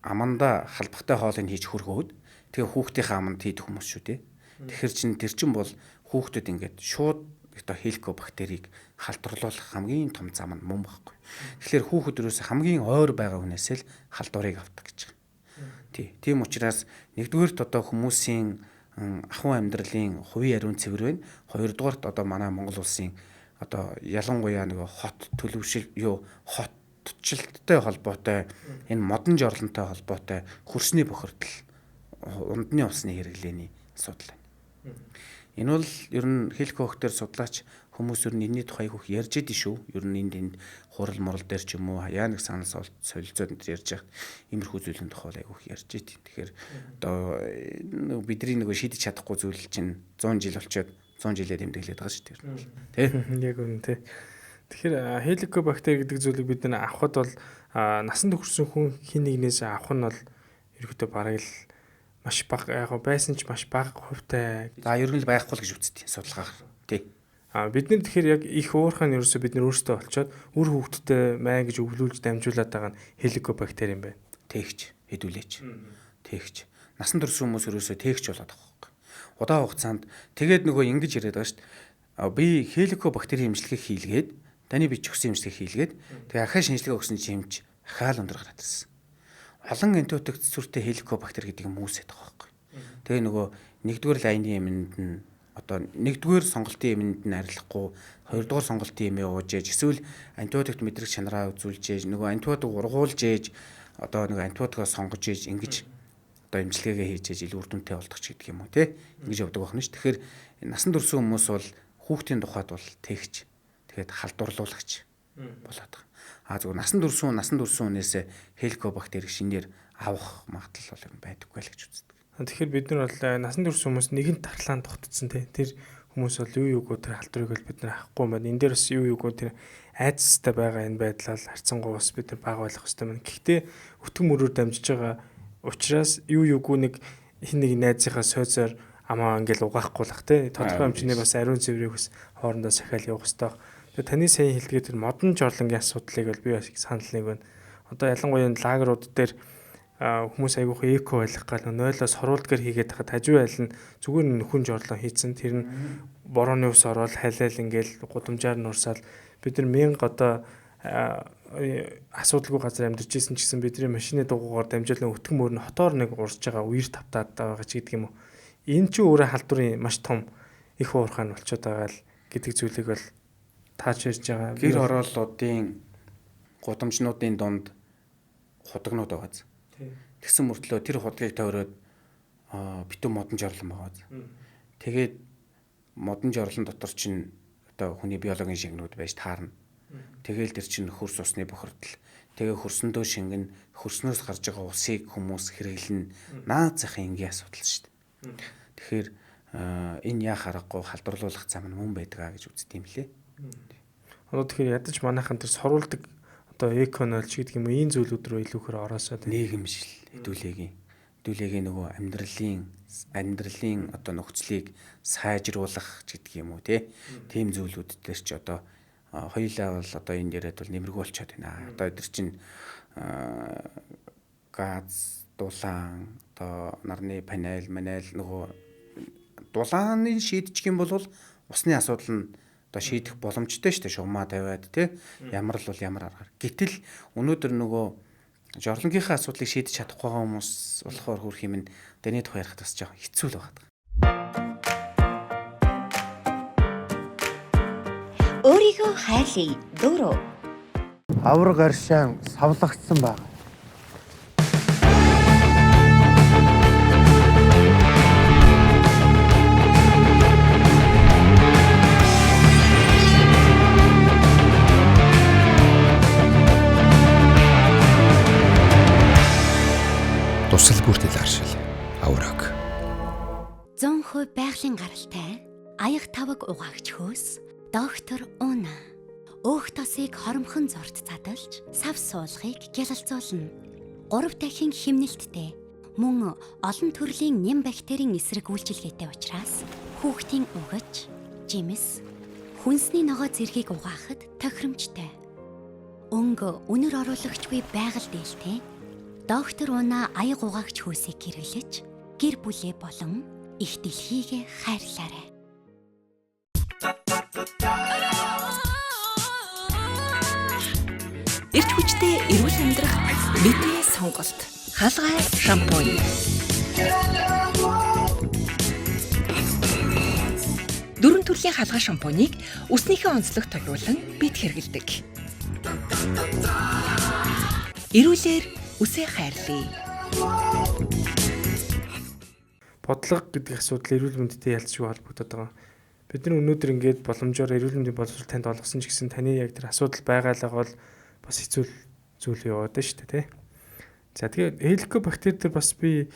аманда халбахтай хоолыг хийж хөргөөд тэгээ хүүхдийнхээ аманд хийдэг хүмүүс шүү дээ. Тэгэхээр чин тэр чин бол хүүхдэд ингээд шууд одоо хеликобактерийг халдварлуулах хамгийн том зам нь мөн байхгүй. Тэгэхээр хүүхэд ерөөсө хамгийн ойр байгаа хүнээсээ л халдварыг авдаг гэж байгаа. Тий. Тийм учраас нэгдүгээрт одоо хүмүүсийн ахуй амьдралын хувийн ариун цэвэр байна. Хоёрдугаарт одоо манай Монгол улсын одоо ялангуяа нөгөө хот төлөвшил юу хотчлолттой холбоотой энэ модон жорлонтой холбоотой хөрсний бохирдол ундны усны хэрэглээний асуудал байна. Энэ бол ер нь хеликобактер судлаач хүмүүс ер нь энэний тухай их ярьж идэв шүү. Ер нь энд энд хурал мурал дээр ч юм уу яа нэг санал солилцоод энэ ярьж байхад иймэрхүү зүйлийн тухай айгүйх ярьж идэв. Тэгэхээр одоо бидний нөгөө шийдэж чадахгүй зүйл чинь 100 жил болчоод 100 жилээ тэмдэглээд байгаа шүү дээ. Тэ? Яг үнэн тэ. Тэгэхээр хеликобактер гэдэг зүйлийг бид нар авахд бол насан турш хүн хин нэгнээс авах нь бол ерөөхдөө бараг л маш бага яг байсан ч маш бага хувьтай. За ер нь л байхгүй л гэж үздэг судалгаагаар. Тий. А бид нар тэгэхээр яг их уурхай нь ерөөсөө бид нар өөрсдөө олцоод үр хүүхдтэй маа гэж өвлүүлж дамжуулаад байгаа нь хеликобактер юм байна. Тэгч хэдүүлээч. Тэгч. Насан турш хүмүүс ерөөсөө тэгч болоод байгаа байхгүй. Удаан хугацаанд тэгээд нөгөө ингэж яриад байгаа шүү дээ. Би хеликобактерийн эмчилгээ хийлгээд таны би ч өгсөн эмчилгээ хийлгээд тэгээ ахаа шинжилгээ өгсөн чинь эмч ахаа л өндөр гараад ирсэн. Олон антибиотик цэцүүртэй хеликобактер гэдэг юм үүсээд байгаа байхгүй. Тэгээ нөгөө нэгдүгээр лайны эмэнд нь одоо нэгдүгээр сонголтын эмэнд нь арилахгүй, хоёрдугаар сонголтын эмээ ууж ээж эсвэл антибиотикт мэдрэг чанараа үзүүлж ээж нөгөө антибиотик ургуулж ээж одоо нөгөө антибиотикоо сонгож ээж ингэж одоо эмчилгээгээ хийж ээж илүү үр дүнтэй болдог ч гэдэг юм уу те ингэж явдаг байна ш. Тэгэхээр насан турш хүмүүс бол хүүхдийн тухайд бол тэгч тэгээд халдварлуулагч болоод байгаа. А зөвхөн насан турш хүнээс хеликобактерийг шинээр авах магадлал бол ер нь байдаггүй л гэж үздэг. Тэгэхээр бид нар бол насан турш хүмүүс нэгэнт тарлаан тогтцсон тий. Тэр хүмүүс бол юу юугүй тэр халдварыг бол бид нар авахгүй юм байна. Энэ дээр бас юу юугүй тэр айцтай байгаа энэ байдлаа харьцангуй бас бид нар бага байх хэрэгтэй байна. Гэхдээ өтгөн мөрөөр дамжиж байгаа учраас юу юугүй нэг хин нэг найзынхаа сойзоор амаа ингээл угаахгүй лах тий. Тодорхой хэмжээний бас ариун цэврийг бас хоорондоо сахиал явах хэрэгтэй. Тэгээ таны сайн хэлдгээр тэр модон жорлонгийн асуудлыг бол би бас санал нэг байна. Одоо ялангуяа энэ лагерууд дээр хүмүүс айгүйх эко байх гал нойлоо соруулдгаар хийгээд тахад хажуу айл нь зүгээр нөхөн жорлон хийцэн. Тэр нь борооны ус ороод халиал ингээл гудамжаар нурсаал бид нар мянга одоо асуудалгүй газар амьдарч исэн ч гэсэн бидний машины дугуйгаар дамжуулан өтгөн мөр нь хотоор нэг урж байгаа үер тавтаад байгаа ч гэдэг юм уу. Энэ чинь өөрөө халдварын маш том их уурхай нь болчиход байгаа л гэдэг зүйлийг бол тааж ярьж байгаа. Гэр хорооллуудын гудамжнуудын дунд худагнууд байгаа. Тэгсэн мөртлөө тэр худгийг тойроод битүү модон жорлон байгаа. Тэгээд модон жорлон дотор чинь одоо хүний биологийн шингэнүүд байж таарна. Тэгээл тэр чинь хөрс усны бохирдол. Тэгээ хөрсөндөө шингэн, хөрснөөс гарч байгаа усыг хүмүүс хэрэглэнэ. Наад захын энгийн асуудал шүү дээ. Тэгэхээр энэ яах аргагүй халдварлуулах зам нь мөн байдгаа гэж үздэг юм лээ. Одоо тэгэхээр ядаж манайхан тэр соруулдаг одоо эко нойлч гэдэг юм уу ийм зүйлүүд рүү илүүхээр ороосоо нийгэмшил хэдүүлээгийн нөгөө амьдралын одоо нөхцөлийг сайжруулах гэдэг юм уу тийм зүйлүүд дээр ч одоо хоёулаа бол одоо энэ яриад бол нэмэргүй болчиход байна. Одоо эдгээр чинь газ, дулаан, одоо нарны панел, манел нөгөө дулааны шийдчих юм бол усны асуудал нь одоо шийдэх боломжтой шүү дээ. Шугамаа тавиад тий ямар л бол ямар аргаар. Гэтэл өнөөдөр нөгөө жорлонгийнхаа асуудлыг шийдэж чадахгүй байгаа хүмүүс болохоор хөрх юм нь дэний тухай ярихад бас жоохон хэцүү л байгаа. Өөрийгөө хайрлая. Дөрөв. Авар гаршаан савлагдсан байна. Тусал бүртэл аршил. Авраг. 100% байгалийн гаралтай аяг таваг угаагч хөөс доктор Уна. Өөх тосыг хоромхон зурт задалж сав суулгыг гялалзуулна. 3 дахин химнэлттэй мөн олон төрлийн нэм бактерийн эсрэг үйлчилгээтэй учраас хүүхдийн угаж, жимс, хүнсний ногоо зэргийг угаахад тохиромжтой. Өнгө үнэр оруулагчгүй байгаль дээлтэй доктор Уна аяг угаагч хөөсийг хэрэглэж гэр бүлээ болон их дэлхийгээ хайрлаарай. Эрч хүчтэй эрүүл амьдрах бидний сонголт. Халгай шампунь. Дөрвөн төрлийн халгай шампуныг үснийхээ онцлог толиулан бид хэрэглэдэг. Эрүүлэр үсээ хайрлая. Бодлого гэдэг асуудал эрүүл мэндэд ялцшгүй холбогдоод байгаа. Бид нар өнөөдөр ингээд боломжоор эрүүл мэндийн боловсрол танд олгосон ч гэсэн таны яг тэр асуудал байгаалаа бол бас хэцүү зүйл яваад байна шүү дээ, тий. За тэгээд хеликобактер дээр бас би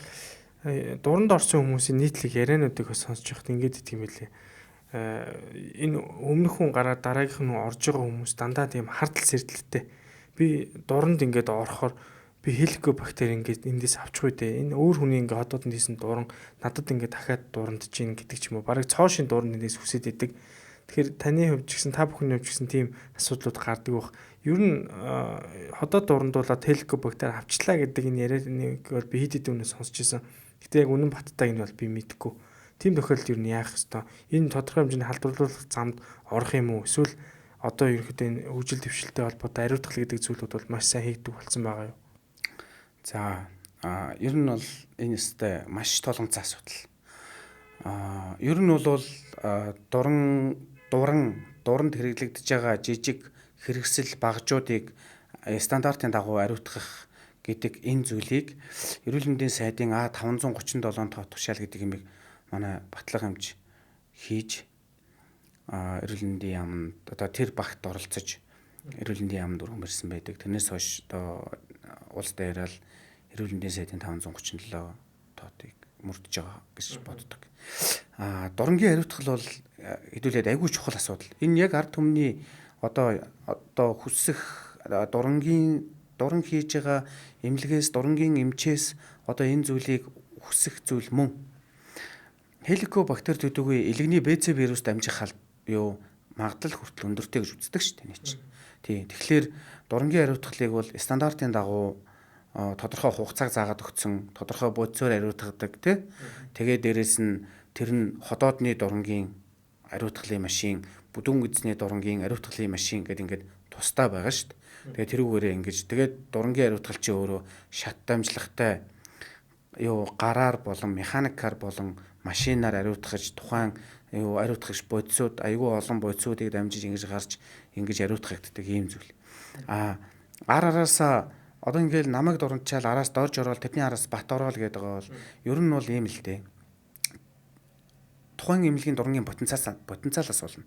дуранд орсон хүмүүсийн нийтлэг яриануудыг бас сонсож байхад ингээд идэх юм билээ. Энэ өмнөх хүн гараад дараагийнх нь орж байгаа хүмүүс дандаа тийм хардл сэрдлэлтэй. Би дуранд ингээд орохоор би хеликобактер ингээд эндээс авчихгүй дээ. Энэ өөр хүний ингээд хотод хийсэн дуран надад ингээд дахиад дурандж гин гэдэг ч юм уу. Бараг цоо шин дуран эндээс хүсээд идэг. Тэгэхээр таны хувьд ч гэсэн та бүхний хувьд ч гэсэн тийм асуудлууд гардаг байх. Ер нь ходоод дурандуулаад хеликобактер авчлаа гэдэг энэ ярианыг бол би хэд хэдэн үнэ сонсч ирсэн. Гэтэ яг үнэн баттайг нь бол би мэдэхгүй. Тийм тохиолдолд ер нь яах ёстой? Энэ тодорхой хэмжээний халдварлуулах замд орох юм уу? Эсвэл одоо ерөнхийдөө энэ хөгжил дэвшилтэй холбоотой ариутгал гэдэг зүйлүүд бол маш сайн хийгдэх болсон байгаа юу? За ер нь бол энэ өстэй маш тулгамдсан асуудал. Ер нь бол дуранд хэрэглэгдэж байгаа жижиг хэрэгсэл багжуудыг стандартын дагуу ариутгах гэдэг энэ зүйлийг эрүүл мэндийн сайдын А537 тоо тушаал гэдэг юмыг манай батлага эмч хийж эрүүл мэндийн яамд одоо тэр багт оролцож Эрүүл мэндийн яамд өргөн барьсан байдаг. Тэрнээс хойш одоо улс даяараа л эрүүл мэндийн сайдын 537 тоотыг мөрдөж байгаа гэж боддог. Дурангийн хариуцгал бол хэдүүлээд айгүй чухал асуудал. Энэ яг ард түмний одоо хүсэх дурангийн дуран хийж байгаа эмнэлгээс, дурангийн эмчээс одоо энэ зүйлийг хүсэх зүйл мөн. Хеликобактер төдийгүй элэгний БЦ вирус дамжих магадлал хүртэл өндөртэй гэж үздэг шүү дээ чинь. Тий. Тэгэхээр дурангийн хариуцлагыг бол стандартын дагуу тодорхой хугацааг заагаад өгсөн, тодорхой бодисоор хариуцгадаг тий. Тэгээ дээрэс нь тэр нь ходоодны дурангийн хариуцлагын машин, бүдүүн гэдэсний дурангийн хариуцлагын машин гэдэг ингээд тусдаа байгаа шүү дээ. Тэгээ тэрүүгээрээ ингэж тэгээд дурангийн хариуцлага чи өөрөө шат дамжлагатай гараар болон механикаар болон машинаар ариутгаж тухайн ариутгах бодисууд айгүй олон бодисуудыг дамжиж ингэж гарч ингэж ариутгагддаг ийм зүйл. Ар араасаа одоо ингээл намайг дурамчаал араас дорж ороод тэрний араас бат ороод гэдэг байгаа бол ер нь бол ийм л дээ. Тухайн эмнэлгийн дурангийн потенциалаас болно.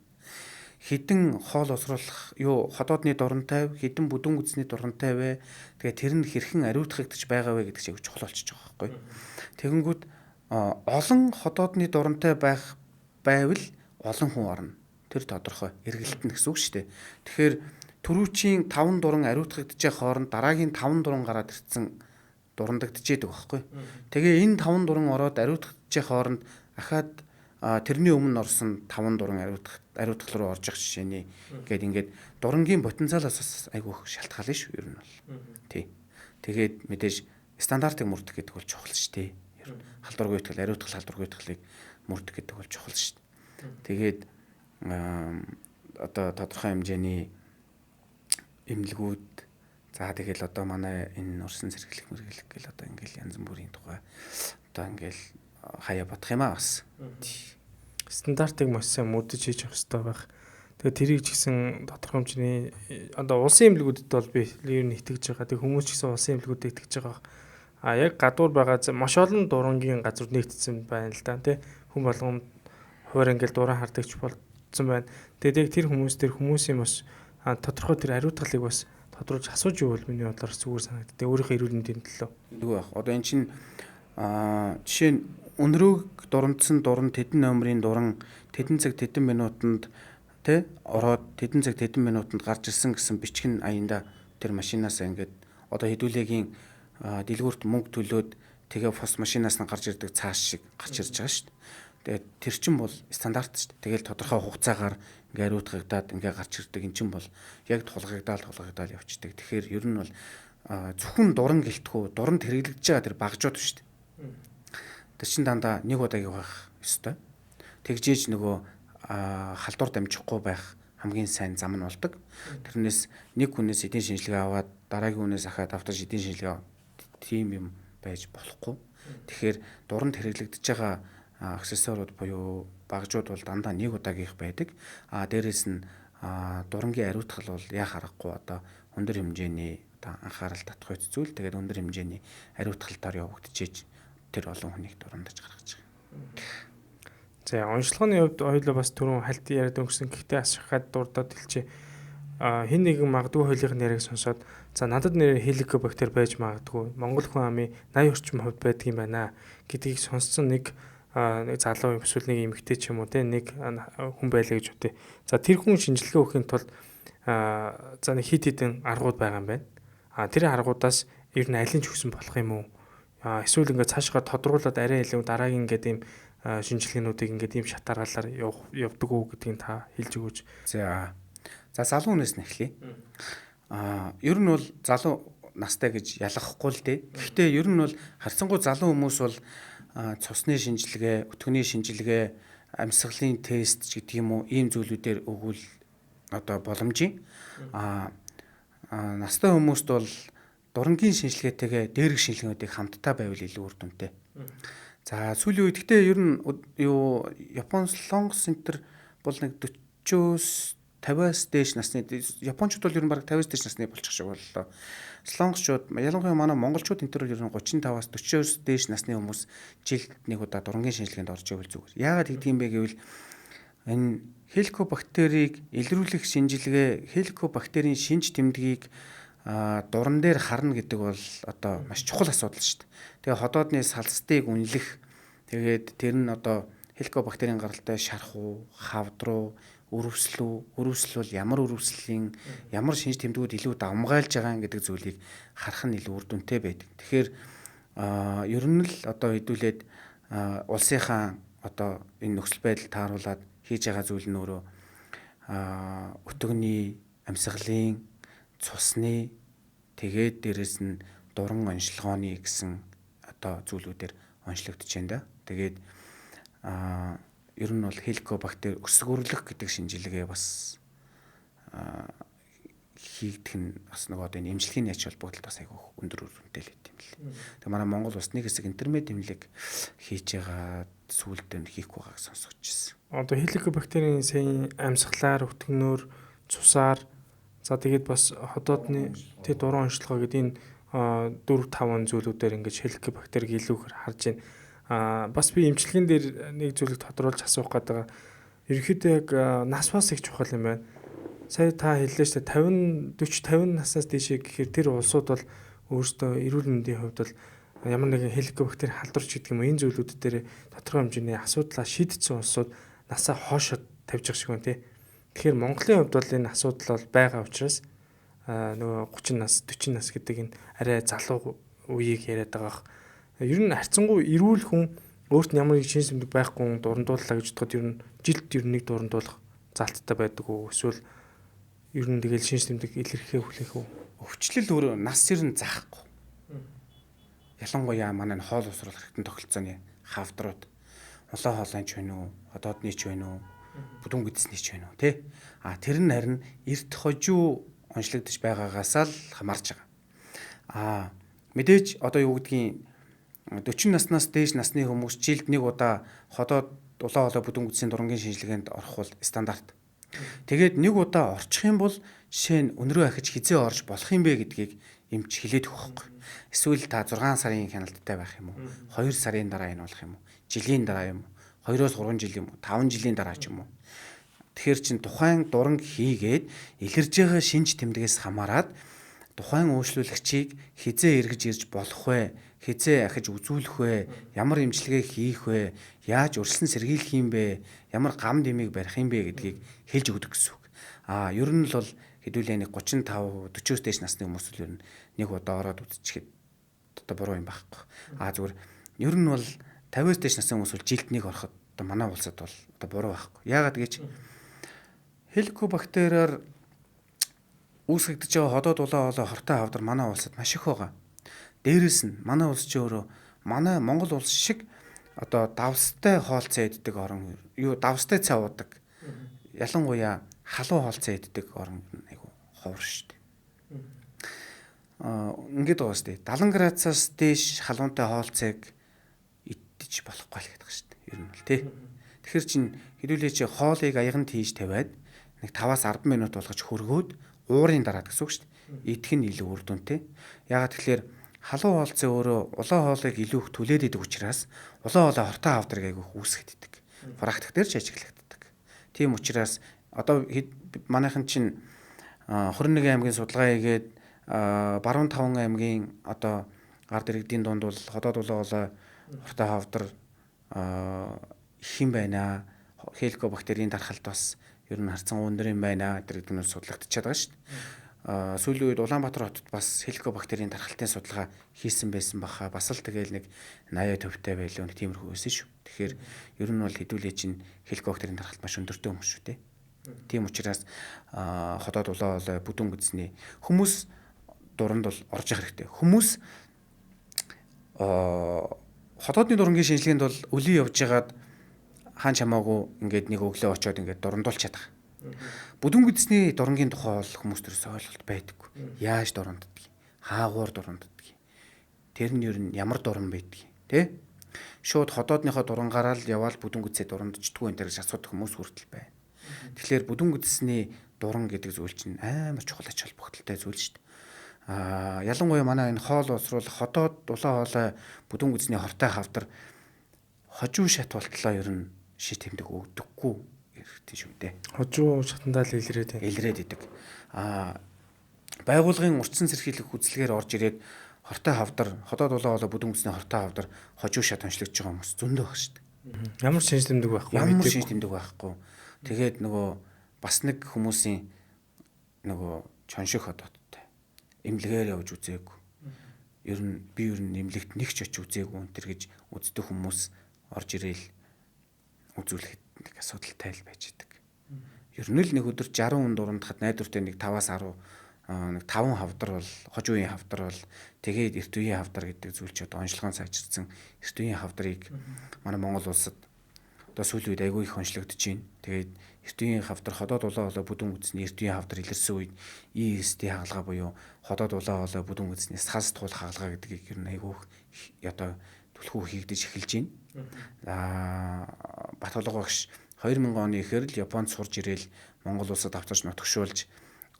Хэдэн хоол усруулах ходоодны дурантай, хэдэн бүдүүн гүцний дурантай вэ? Тэгээ тэр нь хэрхэн ариутгагдаж байгаа вэ гэдэг чинь чухал болчихж байгаа байхгүй. Тэгэнгүүт олон ходоодны дурантай байх байвал олон хүн орно. Тэр тодорхой эргэлтэн гэсэн үг шүү дээ. Тэгэхээр түрүүчийн 5 дуран ариутгагдж байгаа хооронд дараагийн 5 дуран гараад ирсэн дурандагдж идэг байхгүй. Тэгээ энэ 5 дуран ороод ариутгагдж байгаа хооронд ахаад тэрний өмнө орсон 5 дуран ариутгал руу орж явах жишээний гээд ингээд дурангийн потенциалаас бас айгүй шалтгаална шүү ер нь бол. Тий. Тэгээд мэдээж стандартыг мөрдөх гэдэг бол чухал шүү дээ. Ер нь халдваргүй итгэл, ариутгал халдваргүй итгэлийг мөрдөх гэдэг бол чухал шүү дээ. Тэгээд одоо тодорхой хэмжээний эмнэлгүүд за тэгэл одоо манай энэ урсан сэргэлэх мэргэлэх гэл одоо ингээл янз бүрийн тухай одоо ингээл хаяа бодох юм аа бас. Стандартыг маш сайн мөрдөж хийж явах хэрэгтэй байх. Тэгээд тэрийг ч гэсэн тодорхой хэмжээний одоо улсын эмнэлгүүдэд бол би ер нь итгэж байгаа. Тэг хүмүүс ч гэсэн улсын эмнэлгүүдэд итгэж байгаа. А яг гадуур байгаа маш олон дурангийн газар нэгтсэн байна л да тий. Хүн болгон хуваар ингээл дуран хардагч болцсон байна. Тэгээд яг тэр хүмүүс тэр хүмүүсийн бас тодорхой тэр хариуцлагыг бас тодруулж асууж ивэл миний бодлоор зүгээр санагддаг. Өөрийнхөө эрүүл мэндийн төлөө. Үгүй байх. Одоо эн чинь жишээ нь өнрөөг дурандсан дуран тэдэн номерын дуран тэдэн цаг тэдэн минутанд тэ ороод тэдэн цаг тэдэн минутанд гарч ирсэн гэсэн бичиг нь аянда тэр машинаас ингээд одоо хэдүүлээгийн дэлгүүрт мөнгө төлөөд тэгээ фос машинаас нь гарч ирдэг цааш шиг гарч ирж байгаа шүү дээ. Тэгээд тэр чинь бол стандарт шүү дээ. Тэгэл тодорхой хугацаагаар ингээ ариутгагдаад ингээ гарч ирдэг. Эн чинь бол яг тулгагдаал явцдаг. Тэгэхээр ер нь бол зөвхөн дуран гэлтгүү дуранд хэрэглэгдэж байгаа тэр багжууд шүү дээ. Тэр чин дандаа нэг удаагийн байх ёстой. Тэгжээж нөгөө халдвар дамжихгүй байх хамгийн сайн зам нь болдог. Тэрнээс нэг хүнээс эдийн шинжилгээ аваад дараагийн хүнээс ахаад автаж эдийн шинжилгээ тийм юм байж болохгүй. Тэгэхээр дуранд хэрэглэгдэж байгаа аксессуарууд буюу багжууд бол дандаа нэг удаагийнх байдаг. А дээрэс нь дурангийн ариутгал бол яах аргагүй одоо өндөр хэмжээний одоо анхаарал татах зүйл. Тэгээд өндөр хэмжээний ариутгалтаар явагдчихэж тэр олон хүнийг дурандаж гаргаж байгаа. За онцлогооны хувьд хоёулаа бас түрүүн хальт яриад өнгөрсөн. Гэхдээ асхаад дурдаад хэлчихэ. Хэн нэгэн магадгүй хуулийнхын яриаг сонсоод за надад нэр хеликобактер байж магадгүй. Монгол хүн амын 80 орчим хувьд байдаг юм байна гэдгийг сонссон нэг залуу эсвэл нэг эмэгтэй ч юм уу те нэг хүн байлаа гэж үтэй. За тэр хүн шинжилгээ өгөхийн тулд за нэг хит хитэн аргууд байгаа юм байна. Тэр аргуудаас ер нь аль нь ч өгсөн болох юм уу? Эсвэл ингээд цаашгаа тодруулаад арай илүү дараагийн ингээд ийм шинжилгээнүүдийг ингээд ийм шат дараалалаар явдаг уу гэдгийг та хэлж өгөөч. За залуу хүнээс нь эхлэе. Ер нь бол залуу настай гэж ялгахгүй л дээ. Гэхдээ ер нь бол харьцангуй залуу хүмүүс бол цусны шинжилгээ, өтгөний шинжилгээ, амьсгалын тест ч гэдэг юм уу ийм зүйлүүдээр өгвөл одоо боломжийн. Настай хүмүүст бол дурангийн шинжилгээтэйгээ дээрх шинжилгээнүүдийг хамтдаа байвал илүү үр дүнтэй. За сүүлийн үед гэхдээ ер нь юу Япон Солонгос центр бол нэг 40-оос 50-аас дээш насны Япончууд бол ер нь бараг 50-аас дээш насны болчих шиг боллоо. Солонгосчууд ялангуяа манай монголчууд энэ төр ер нь 35-аас 40-оос дээш насны хүмүүс жилд нэг удаа дурангийн шинжилгээнд орж ивэл зүгээр. Яагаад тэгдэг юм бэ гэвэл энэ Хеликобактерийг илрүүлэх шинжилгээ, хеликобактерийн шинж тэмдгийг дуран дээр харна гэдэг бол одоо маш чухал асуудал шүү дээ. Тэгээ ходоодны салстыг үнэлэх, тэгээд тэр нь одоо хеликобактерийн гаралтай шарх уу, хавдруу, өрөвсөл үү, өрөвсөл бол ямар өрөвслийн, ямар шинж тэмдгүүд илүү давмгайлж байгаа гэдэг зүйлийг харах нь илүү үр дүнтэй байдаг. Тэгэхээр ер нь л одоо хэдүүлээд улсынхаа одоо энэ нөхцөл байдал тааруулаад хийж байгаа зүйл нь өөрөө өтөгний, амьсгалын, цусны, тэгээд дээрэс нь дуран онцлогооны гэсэн одоо зүйлүүдээр онцлогдож байна да. Тэгээд ер нь бол хеликобактер өсгөрлөх гэдэг шинжилгээ бас хийгдэх нь бас нөгөө одоо энэ эмчилгээний ач холбогдол бас айгүй өндөр үр дүнтэй л байт юм лээ. Тэгээ манай Монгол улс нэг хэсэг интермед эмнэлэг хийж байгаа, сүүлд нь хийхгүй байгааг сонсгож ирсэн. Одоо хеликобактерийн сайн амьсгалаар, өтгөнөөр, цусаар, за тэгээд бас ходоодны тэ дуран онцлогоо гэдэг энэ 4 5 зүйлүүдээр ингэж хеликобактерийг илүү их харж байна. Бас би эмчилгээн дээр нэг зүйлийг тодруулж асуух гээд байгаа. Ерөнхийдөө яг нас бас их чухал юм байна. Сая та хэллээ шүү дээ 50 40 50 наснаас дээшээ гэхээр тэр улсууд бол өөрсдөө эрүүл мэндийн хувьд бол ямар нэгэн хеликобактер халдварч гэдэг юм энэ зүйлүүд дээр тодорхой хэмжээний асуудлаа шийдсэн улсууд насаа хоошоо тавьж байгаа шиг байна тий. Тэгэхээр Монголын хувьд бол энэ асуудал бол байгаа учраас нөгөө 30 нас 40 нас гэдэг энэ арай залуу үеийг яриад байгаа. Ер нь харьцангуй эрүүл хүн өөрт нь ямар нэг шинж тэмдэг байхгүй хүн дурандууллаа гэж бодоход ер нь жилд ер нь нэг дурандуулах залттай байдаг уу? Эсвэл ер нь тэгэл шинж тэмдэг илэрхээ хүлээх үү? Өвчлөл өөрөө нас ер нь заахгүй. Ялангуяа манай хоол усруулах хэрэгтэн тогтолцооны хавдрууд улаан хоолойн ч байна уу, ходоодны ч байна уу, бүдүүн гэдэсний ч байна уу, тий? А тэр нь харин эрт хожуу онцлогдож байгаагаасаа л хамаарч байгаа. А мэдээж одоо юу гэдгийг 40 наснаас дээш насны хүмүүс жилд нэг удаа ходоод улаан хоолой бүдүүн гэдэсний дурангийн шинжилгээнд орох бол стандарт. Тэгээд нэг удаа орчих юм бол жишээ нь өнрөө ахиж хизээ орж болох юм бэ гэдгийг эмч хэлээд өгөх байхгүй. Эсвэл та 6 сарын хяналттай байх юм уу? 2 сарын дараа энэ болох юм уу? Жилийн дараа юм уу? 2-оос 3 жил юм уу? 5 жилийн дараа ч юм уу? Тэгэхээр чин тухайн дуранг хийгээд илэрж байгаа шинж тэмдгээс хамаарат тухайн уучлуулагчийг хизээ эргэж ирж болох вэ? Хизээ ахиж үзүүлэх вэ? Ямар эмчилгээ хийх вэ? Яаж өрсөн сэргийлэх юм бэ? Ямар гам дэмийг барих юм бэ гэдгийг хэлж өгдөг гэсэн үг. Аа ер нь л бол хэдүүлээ нэг 35 40-оос дээш насны хүмүүс л ер нь нэг удаа ороод үзчихэд одоо буруу юм байхгүй. Аа зүгээр ер нь бол 50-аас дээш насны хүмүүс бол жилд нэг ороход одоо манай улсад бол одоо буруу байхгүй. Яагаад гэж хеликобактераар үүсгэгдэж байгаа ходоод улаан хоолой хортой хавдар манай улсад маш их байгаа. Дээрээс нь манай улс чи өөрөө манай Монгол улс шиг одоо давстай хоолцоо иддэг орн юу давстай цай уудаг. Ялангуяа халуун хоолцоо иддэг орн айгу ховор шүү дээ. Ингээд байгаа шүү дээ. 70 градусаас дээш халуунтай хоолцоог идэж болохгүй л гэдэг шүү дээ. Ер нь бол тий. Тэгэхээр чин хэдүүлээ чи хоолыг аяганд хийж тавиад нэг 5-аас 10 минут болгож хөргөөд уурын дараа гэсэн үг шүү дээ. Идэх нь илүү үр дүнтэй. Яагаад тэгэхээр халуун хоолцоо өөрөө улаан хоолыг илүү их түлээд идэг учраас улаан хоолой хортой хавдрыг айгүйх үүсгэдэг. Практик дээр ч ажиглагддаг. Тийм учраас одоо манайхан чинь 21 аймгийн судалгаа хийгээд баруун 5 аймгийн одоо ард иргэдийн дунд бол ходоод улаан хоолой хортой хавдар их юм байна. Хеликобактерийн дархалт бас ер нь харцан өндөр юм байна гэдэг нь судлагдчихад байгаа шүү дээ. Сүүлийн үед Улаанбаатар хотод бас хеликобактерийн дархалтын судалгаа хийсэн байсан баха. Бас л тэгэл нэг 80% та байлуу нэг тиймэрхүү байсан шүү. Тэгэхээр ер нь бол хэдүүлээ чинь хеликобактерийн дархалт маш өндөртэй юм шүү дээ. Тийм учраас ходоод улаан хоолой бүдүүн гэдэсний хүмүүс дуранд бол орж явах хэрэгтэй. Хүмүүс ходоодны дурангийн шинжилгээнд бол өлий явж байгаад хаан чамаагүй ингээд нэг өглөө очиод ингээд дурандуулчихад байгаа. Бүдүүн гэдэсний дурангийн тухай бол хүмүүс төрөөс ойлголт байдаггүй. Яаж дуранддаг? Хаагуур дуранддаг? Тэр нь ер нь ямар дуран байдгийг, тэ? Шууд ходоодныхоо дурангаараа л яваал бүдүүн гэдэсээ дурандчихдгүй энэ гэж асуудаг хүмүүс хүртэл байна. Тэгэхээр бүдүүн гэдэсний дуран гэдэг зүйл чинь амар чухал ач холбогдолтой зүйл шүү дээ. Ялангуяа манай энэ хоол уусруул ходоод улаан хоолой бүдүүн гэдэсний хортой хавдар хожуу шат болтлоо ер нь ши тэмдэг өгдөггүй хэрэгтэй шүү дээ. Хожуу шатандаа л илрээд байна. Илрээд идэг. Байгуулгын урьдчилан сэргийлэх үзлэгээр орж ирээд хортой хавдар, ходоод улаан хоолой бүдүүн гэсний хортой хавдар хожуу шат онцлогдож байгаа хүмүүс зөндөө баг шүү дээ. Ямар шинж тэмдэг байхгүй. Ямар шинж тэмдэг байхгүй. Тэгээд нөгөө бас нэг хүмүүсийн нөгөө чонших ходоодтой. Эмнэлгээр явж үзээгүй. Ер нь би ер нь эмнэлэгт нэг ч очиж үзээгүй энэ төр гэж үздэг хүмүүс орж ирээл үзүүлэхэд нэг асуудалтай л байж идэг. Ер нь л нэг өдөр 60 хүн дурандахад найдвартай нэг 5-аас 10 нэг 5 хавдар бол хож үеийн хавдар бол тэгээд эрт үеийн хавдар гэдэг зүйл чи одоо онцлогоон сайжирсан эрт үеийн хавдрыг манай Монгол улсад одоо сүүлийн үед айгүй их онцлогдож байна. Тэгээд эрт үеийн хавдар ходоод улаан хоолой бүдүүн гэдэсний эрт үеийн хавдар илэрсэн үед ESD хагалгаа буюу ходоод улаан хоолой бүдүүн гэдэсний сал сэтгүүл хагалгаа гэдгийг ер нь айгүй одоо түлхүү хийгдэж эхэлж байна. Баталгаа багш 2000 оны ихээр л Японд сурж ирээл Монгол улсад авчирч нутагшуулж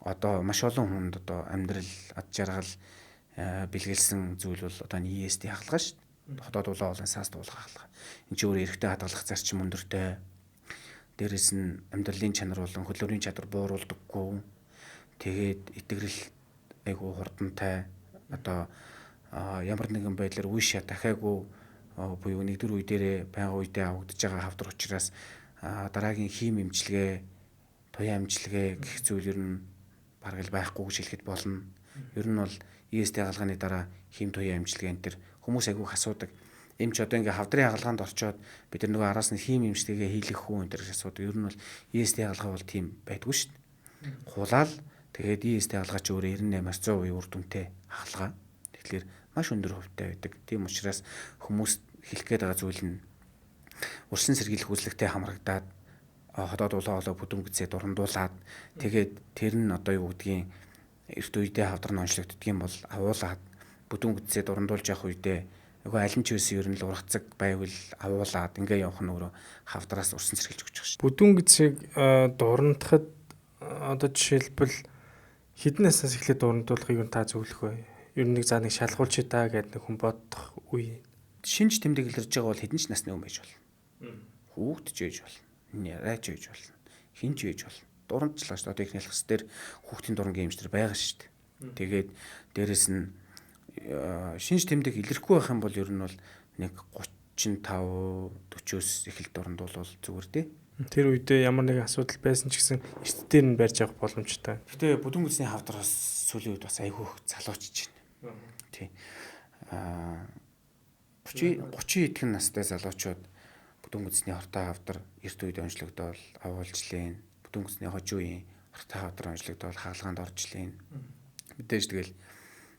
одоо маш олон хүнд одоо амьдрал ад жаргал бэлгэлсэн зүйл бол одоо ESD хагалгаа шүү дээ. Ходоод улаан хоолойн саас дуулах хагалгаа. Энд чинь өөр эрэгтэй хадгалах зарчим өндөртэй. Дээрээс нь амьдралын чанар болон хөлөөрийн чадвар бууруулдаггүй. Тэгээд итгэрэл айгүй хурдантай. Одоо ямар нэгэн байдлаар үе шат дахиагүй буюу нэгдүгээр үе дээрээ байнга үедээ авагдаж байгаа хавдар учраас дараагийн хийм эмчилгээ, туяа эмчилгээ гэх зүйл ер нь бараг л байхгүй гэж хэлэхэд болно. Ер нь бол ESD хагалгааны дараа хийм туяа эмчилгээ энэ төр хүмүүс айгүйх асуудаг. Эмч одоо ингээ хавдрын хагалгаанд орчоод бид нар нөгөө араас нь хийм эмчилгээгээ хийлгэх үү энэ төр гэж асуудаг. Ер нь бол ESD хагалгаа бол тийм байдгүй шүү дээ. Хулаал тэгээд ESD хагалгаа чи өөрөө 98-аас 100% үр дүнтэй хагалгаа. Тэгэхээр маш өндөр хувьтай байдаг. Тийм учраас хүмүүс хэлэх гээд байгаа зүйл нь урьдчилан сэргийлэх үзлэгтэй хамрагдаад ходоод улаан хоолой бүдүүн гэсээ дурандуулаад тэгээд тэр нь одоо юу гэдгийг эрт үедээ хавдар нь онцлогддог юм бол агуулад бүдүүн гэсээ дурандуулж явах үедээ нөгөө аль нь ч байсан ер нь л ургацэг байвал агуулад ингээ явах нь өөрөө хавдараас урьдчилан сэргийлж өгч байгаа шүү. Бүдүүн гэсийг дурандахад одоо жишээлбэл хэдэн наснаас эхлээд дурандуулахыг нь та зөвлөх вэ? Ер нь нэг за нэг шалгуулчих та гэдэг нэг хүн бодох үе. Шинж тэмдэг илэрж байгаа бол хэдэн ч насны хүн байж болно. Хүүхэд ч байж болно. Яриач байж болно. Хин ч байж болно. Дурамжлаа шүү дээ. Одоо их нялхас дээр хүүхдийн дурангийн эмчтэр байгаа шүү дээ. Тэгээд дээрэс нь шинж тэмдэг илэрхгүй байх юм бол ер нь бол нэг 35 40-оос эхэлт дурандуулвал зүгээр дээ. Тэр үедээ ямар нэгэн асуудал байсан ч гэсэн эрт дээр нь барьж авах боломжтой. Гэтэ бүдүүн гэсний хавдараас сүүлийн үед бас айгүй залуучж байна. Тий. 30 хэдхэн настай залуучууд бүдүүн гэсний хортой хавдар эрт үед онцлогдоол агуулжлээ. Бүдүүн гэсний хожуу үеийн хортой хавдар онцлогдоол хагалгаанд оржлээ. Мэдээж тэгэл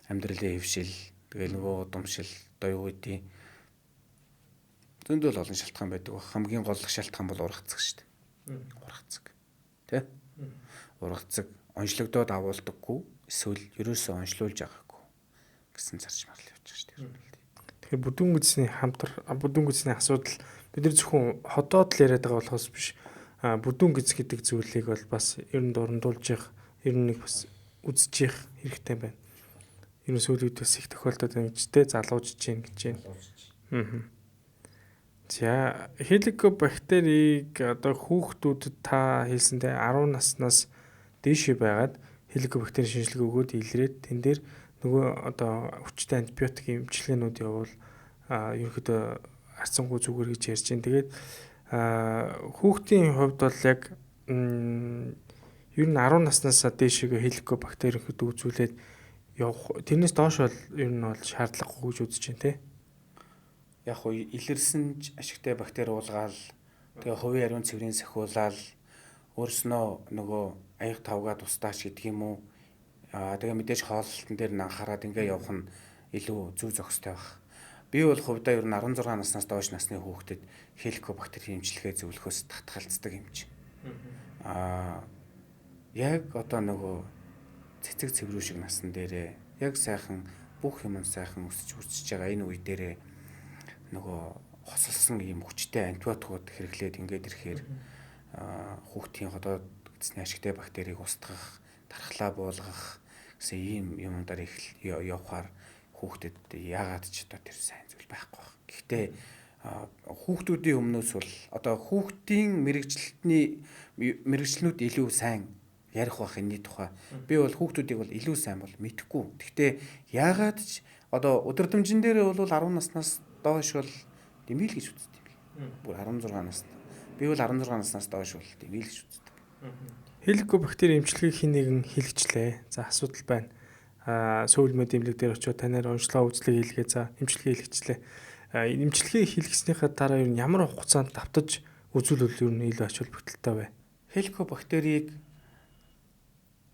амьдралын хэвшил, тэгэл нөгөө удамшил, одоо юу гэдгийг зөндөл олон шалтгаан байдаг. Хамгийн гол шалтгаан бол ургацэг шүү дээ. Ургацэг. Тэ? Ургацэг онцлогдоод агуулдаггүй эсвэл ерөөсөө онцлуулж байгаагүй гэсэн зарчмаар л явж байгаа шүү дээ. Тэгэхээр бүдүүн гэсний хамтар, бүдүүн гэсний асуудал бид нар зөвхөн ходоод л яриад байгаа болохоос биш бүдүүн гэс гэдэг зүйлийг бол бас ер нь дурандуулж явах, ер нь нэг бас үзэж явах хэрэгтэй байна. Ер нь сүүлийн үед бас их тохиолдод байна гэж тэ залуужж гин гэж байна. Аа. За, хеликобактерийг одоо хүүхдүүдэд та хэлсэнтэй 10 наснаас дээшээ байгаад хеликобактери шинжилгээ өгөөд илрээд тэн дээр нөгөө одоо хүчтэй антибиотик эмчилгээнүүд явуул ерөнхийдөө харьцангуй зүгээр гэж ярьж байна. Тэгээд хүүхдийн хувьд бол яг ер нь 10 наснаас дээшээ хеликобактери ерөнхийдөө үзүүлээд явах. Тэрнээс доош бол ер нь бол шаардлагагүй гэж үзэж байна те. Яг хуу илэрсэн ч ашигтай бактери уулгаал тэгээ хувийн ариун цэврийн сахиулаад өөрснөө нөгөө аяг тавгаа тустаач гэдэг юм уу. Тэгээ мэдээж хооллолтон дээр нь анхаарад ингээ явах нь илүү зүй зохистой байх. Би бол хувьдаа ер нь 16 наснаас доош насны хүүхдэд хеликобактер эмчилгээ зөвлөхөөс татгалздаг юм чи. Яг одоо нөгөө цэцэг цэврүү шиг насан дээрээ яг сайхан бүх юм сайхан өсөж үрчиж байгаа энэ үе дээрээ нөгөө хосолсон ийм хүчтэй антибиотикууд хэрэглээд ингээд ирэхээр хүүхдийн ходоод гэдэсний ашигтай бактерийг устгах, тархлаа буулгах гэсэн ийм юмдаар их явахаар хүүхдэд яагаад ч одоо тэр сайн зүйл байхгүй байх. Гэхдээ Хүүхдүүдийн өмнөөс бол одоо хүүхдийн мэрэгчлэлтний мэрэгчлэнүүд илүү сайн ярих байх энэний тухай. Би бол хүүхдүүдийг бол илүү сайн бол мэдэхгүй. Гэхдээ яагаад ч одоо өдөрдмжин дээр бол 10 наснаас доош бол дэмий л гэж үздэг юм. Бүр 16 наснд. Би бол 16 наснаас доош бол дэмий л гэж үздэг. Хеликобактер эмчилгээг хэн нэгэн хийлгэжлээ. За, асуудал байна. Сүүл мэд эмнэлэг дээр очиод танаар онцлог үзлэг хийлгээ. За, эмчилгээ хийлгэжлээ. Эмчилгээ хийлгэснийхаа дараа ер нь ямар хугацаанд давтаж үзүүлвэл ер нь илүү ач холбогдолтой вэ? Хеликобактерийг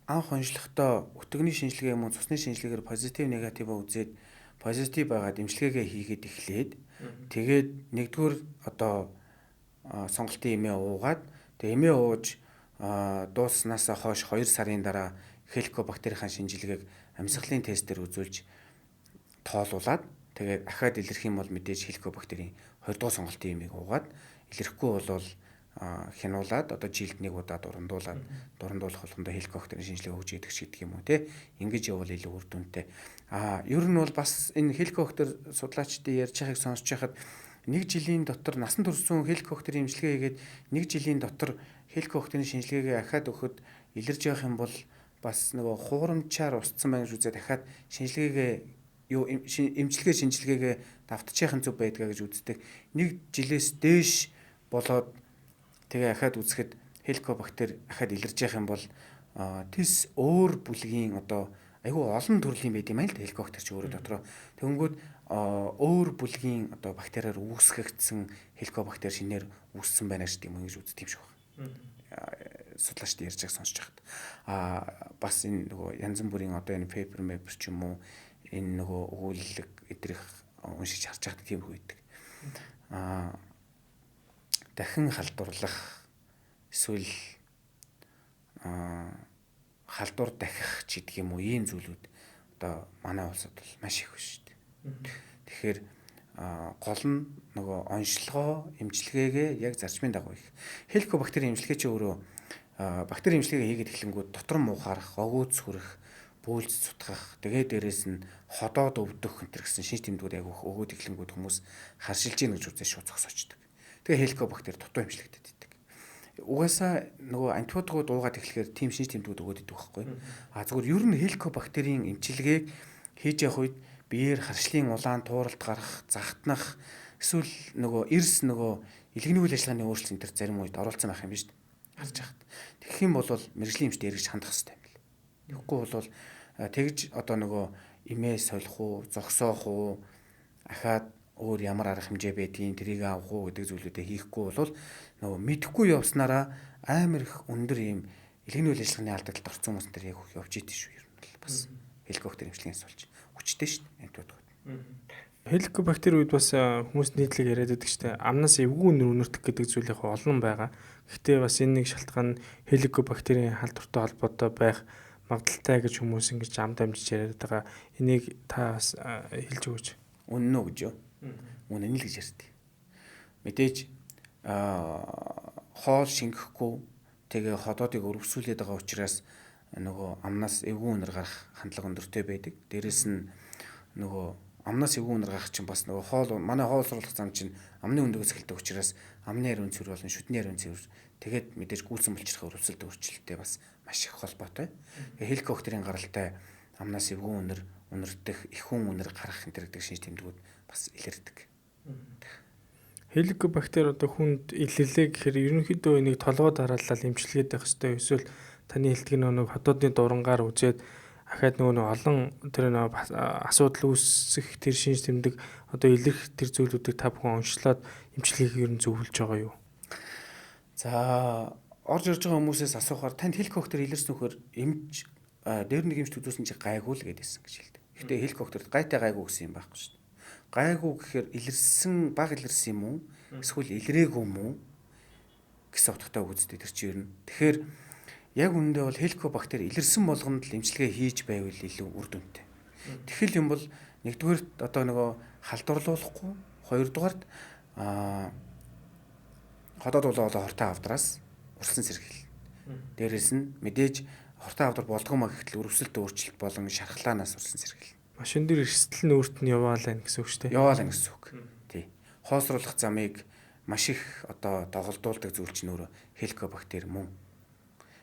анх онцлохдоо өтөгний шинжилгээ юм уу цусны шинжилгээгээр позитив негатив үзээд позитив байгаад эмчилгээгээ хийгээд эхлээд тэгээд нэгдүгээр одоо сонголтын эмээ уугаад, тэгээд эмээ ууж дууссанаас хойш 2 сарын дараа хеликобактерийн шинжилгээг амьсгалын тестээр үзүүлж тоолуулад, тэгээд ахаад илэрх юм бол мэдээж хеликобактерийн 2 дугаар сонголтын эмийг уугаад, илэрхгүй бол хянуулаад одоо жилд нэг удаа дурандуулаад, дурандуулах болгондоо хеликобактерийн шинжилгээ өгч идэх гэдэг юм уу те, ингэж явбал илүү үр дүнтэй. Ер нь бол бас энэ хеликобактер судлаачдын ярьж байгааг сонсож байхад нэг жилийн дотор насан турш хеликобактерийн эмчилгээ хийгээд нэг жилийн дотор хеликобактерийн шинжилгээгээ ахаад өгөхөд илэрж явах юм бол бас нөгөө хуурамчаар устсан байна гэж үзээ дахиад шинжилгээгээ юу эмчилгээ шинжилгээгээ давтчихын зүг байдгаа гэж үздэг. Нэг жилээс дээш болоод тэгээ ахаад үзэхэд хеликобактер ахаад илэрж явах юм бол тис өөр бүлгийн одоо айгүй олон төрлийн байд юм аа л хеликобактер чи өөрөө дотроо. Тэгэнгүүт өөр бүлгийн одоо бактериар үүсгэгдсэн хеликобактер шинээр үүссэн байна гэдэг юм ингэж үздэг юм шиг байна. Судлаачд ярьж байгааг сонсож байхад. Бас энэ нөгөө янз бүрийн одоо энэ paper mapper ч юм уу энэ нөгөө өгүүлэг эдрих уншиж харж байхад тийм их байдаг. Дахин халдварлах эсвэл халдвар дахих ч гэдэг юм уу ийм зүйлүүд одоо манай улсад бол маш их биш шүү дээ. Тэгэхээр гол нь нөгөө онцлогоо эмчилгээгээ яг зарчмын дагуу их. Хеликобактерийн эмчилгээ чи өөрөө бактери эмчилгээгээ хийгээд эхлэнгүүд дотор муухаарах, огөөц хүрэх, бөөлж цутгах, тэгээ дээрэс нь ходоод өвдөх энэ гэсэн шинж тэмдгүүд яг өгөөд эхлэнгүүд хүмүүс харшилж гин гэж үзээ шууд зогсоочдөг. Тэгээ хеликобактер дутуу эмчлэгдээд идэг. Угаасаа нөгөө антибиотикууд уугаад эхлэхээр тийм шинж тэмдгүүд өгөөд идэг байхгүй. Зүгээр ер нь хеликобактерийн эмчилгээг хийж явах үед биеэр харшлын улаан тууралт гарах, захтнах, эсвэл нөгөө эрс нөгөө илгэний үйл ажиллагааны өөрчлөлт энэ төр зарим үед оролцсон байх юм биш үү? Харж байхад. Тэгэх юм бол мэргэжлийн эмчтэй эргэж хандах хэрэгтэй юм бэл. Тэгэхгүй бол тэгж одоо нөгөө эмээ солих уу, зогсоох уу, ахаад өөр ямар арга хэмжээ байдгийг тэрийг авах уу гэдэг зүйлүүдээ хийхгүй бол нөгөө мэдэхгүй явснараа амар их өндөр ийм илгэний үйл ажиллагааны алдагдалд орсон хүмүүс энэ яг явж идэв шүү ер нь бол бас хеликобактер эмчилгээнээс болж хүчтэй шүү дээ антибиотикууд. Хеликобактер үед бас хүмүүс нийтлэг яриад байдаг шүү дээ. Амнаас эвгүй үнэр үнэртэх гэдэг зүйл яг олон байгаа. Гэхдээ бас энэ нэг шалтгаан нь хеликобактерийн халдвартай холбоотой байх магадлалтай гэж хүмүүс ингэж ам дамжиж яриад байгаа. Энийг та бас хэлж өгөөч. Үнэн үү гэж юу? Үнэн л гэж ярьдаг. Мэдээж хоол шингэхгүй тэгээ ходоодыг өрөвсүүлээд байгаа учраас нөгөө амнаас эвгүй үнэр гарах хандлага өндөртэй байдаг. Дээрээс нь нөгөө амнаас эвгүй үнэр гарах чинь бас нөгөө хоол манай хоол сурлах зам чинь амны өндөгөөс эхэлдэг учраас амны ариун цэвэр болон шүдний ариун цэвэр тэгээд мэдээж гүйлсэн булчирхай өрөвсөлт өөрчлөлттэй бас маш их холбоотой. Тэгээ хеликобактерийн гаралтай амнаас эвгүй үнэр үнэртэх, ихүүн үнэр гарах энэ гэдэг шинж тэмдгүүд бас илэрдэг. Хеликобактер одоо хүнд илэрлээ гэхээр ерөнхийдөө энийг толгой дараалал эмчилгээд байх ёстой эсвэл таны хэлдэг нэг ходоодны дурангаар үзээд ахаад нөгөө олон тэр нөгөө асуудал үүсэх тэр шинж тэмдэг одоо илэрх тэр зүйлүүдийг та бүхэн онцлоод эмчилгээг ер нь зөвлөж байгаа юу? За, орж ирж байгаа хүмүүсээс асуухаар танд хеликобактер илэрсэн нөхөр эмч дээр нэг эмч үзүүлсэн чи гайгүй л гэдээсэн гэж хэлдэг. Гэхдээ хеликобактерт гайтай гайгүй гэсэн юм байхгүй шүү дээ. Гайгүй гэхээр илэрсэн баг илэрсэн юм уу? Эсвэл илрээгүй юм уу гэсэн утгатай үг үстэй тэр чинь ер нь. Тэгэхээр яг үүндээ бол хеликобактер илэрсэн болгонд л эмчилгээ хийж байвал илүү үр дүнтэй. Тэгэхэл юм бол нэгдүгээр одоо нөгөө халдварлуулахгүй, хоёрдугаарт ходоод улаа болоо хортой авдраас урсан сэргийл. Дээрээс нь мэдээж хортой авдар болдгоо маа гэхтэл өрөвсөлт өөрчлөлт болон шархлаанаас урсан сэргийл. Машин дээр эрсдэл нь өөрт нь яваалаа гэсэн үг шүү дээ. Яваалаа гэсэн үг. Тий. Хоолсруулах замыг маш их одоо доголдуулдаг зүйл чинь өөрөө хеликобактер мөн.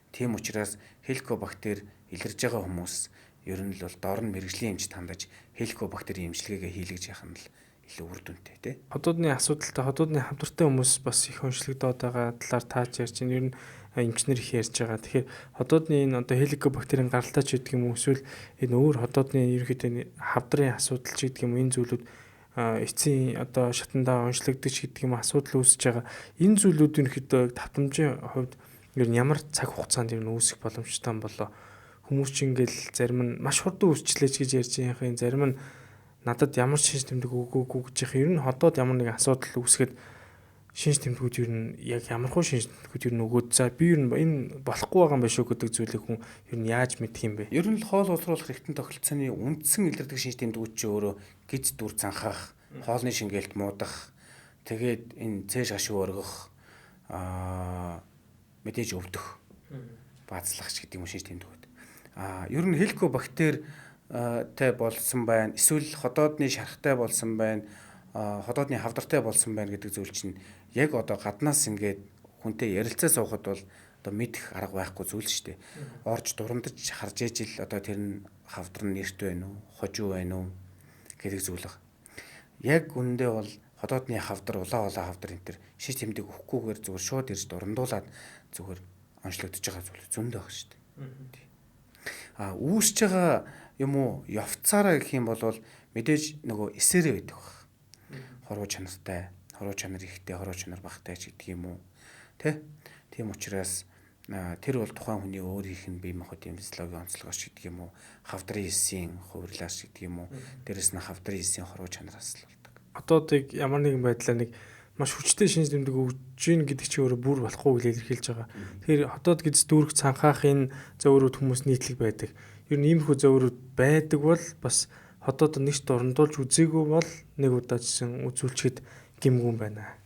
Тийм учраас хеликобактер илэрж байгаа хүмүүс ер нь л бол дор нь мэрэгжлийн эмч тандаж хеликобактерийн эмчилгээгээ хийлгэж явах нь л илүү үр дүнтэй тий. Хотуудны асуудалтай, хотуудны хамтартай хүмүүс бас их онцлогдоод байгаа талаар тааж ярьж байна. Ер нь эмчнэр их ярьж байгаа. Тэгэхээр хотуудны энэ одоо хеликобактерийн гаралтай ч гэдэг юм уу эсвэл энэ өөр хотуудны ерөнхийдөө хавдрын асуудал ч гэдэг юм энэ зүйлүүд эцсийн одоо шатандаа онцлогдож гэдэг юм асуудал үүсэж байгаа. Энэ зүйлүүд ерөнхийдөө давтамжийн хувьд ер нь ямар цаг хугацаанд ер нь үүсэх боломжтой юм болоо? Хүмүүс ч ингээл зарим нь маш хурдан үүсчлээч гэж ярьж байгаа юм, зарим нь надад ямар ч шинж тэмдэг өгөөгүй гэж яах. Ер нь хотод ямар нэгэн асуудал үүсгэхэд шинж тэмдгүүд ер нь яг ямар хуу шинж тэмдгүүд ер нь өгөөд за би ер нь энэ болохгүй байгаа юм байна шүү гэдэг зүйлийг хүн ер нь яаж мэдэх юм бэ? Ер нь л хоол уусруулах эрхтэн тогтолцооны үндсэн илэрдэг шинж тэмдгүүд чи өөрөө гиз дүр цанхах, хоолны шингээлт муудах, тэгээд энэ цээж гашуу өргөх, мэдээж өвдөх, баазлах ч гэдэг юм шинж тэмдгүүд. Ер нь хеликобактер тэй болсон байна, эсвэл ходоодны шархтай болсон байна, ходоодны хавдартай болсон байна гэдэг зүйл чинь яг одоо гаднаас ингээд хүнтэй ярилцаа суухад бол одоо мэдэх арга байхгүй зүйл шүү дээ. Орж дурамдаж харж ээж л одоо тэр нь хавдар нь нэрт байна уу, хожуу байна уу гэдэг зүйл баг. Яг үнэндээ бол ходоодны хавдар, улаан улаан хавдар энэ төр шиш тэмдэг өгөхгүйгээр зүгээр шууд ирж дурамдуулаад зүгээр онцлогдож байгаа зүйл зөндөө баг шүү дээ. Үүсэж байгаа юм уу явцаараа гэх юм бол мэдээж нөгөө эсэрээ байдаг баг. Хоруу чанартай, хоруу чанар ихтэй, хоруу чанар багтай ч гэдэг юм уу. Тэ? Тийм учраас тэр бол тухайн хүний өөрийнх нь бие махбодын физиологийн онцлогоос ч гэдэг юм уу, хавдрын эсийн хувирлаас ч гэдэг юм уу, дээрэс нь хавдрын эсийн хоруу чанараас л болдог. Хотоодыг ямар нэгэн байдлаар нэг маш хүчтэй шинж тэмдэг өгж гин гэдэг чи өөрөө бүр болохгүй гэж илэрхийлж байгаа. Тэгэхээр хотод гэдэс дүүрэх цанхаах энэ зөөрүүд хүмүүс нийтлэг байдаг. Ер нь иймэрхүү зөөрүүд байдаг бол бас хотод нэгт дурандуулж үзээгүй бол нэг удаа жисэн үзүүлчихэд гимгүн байна.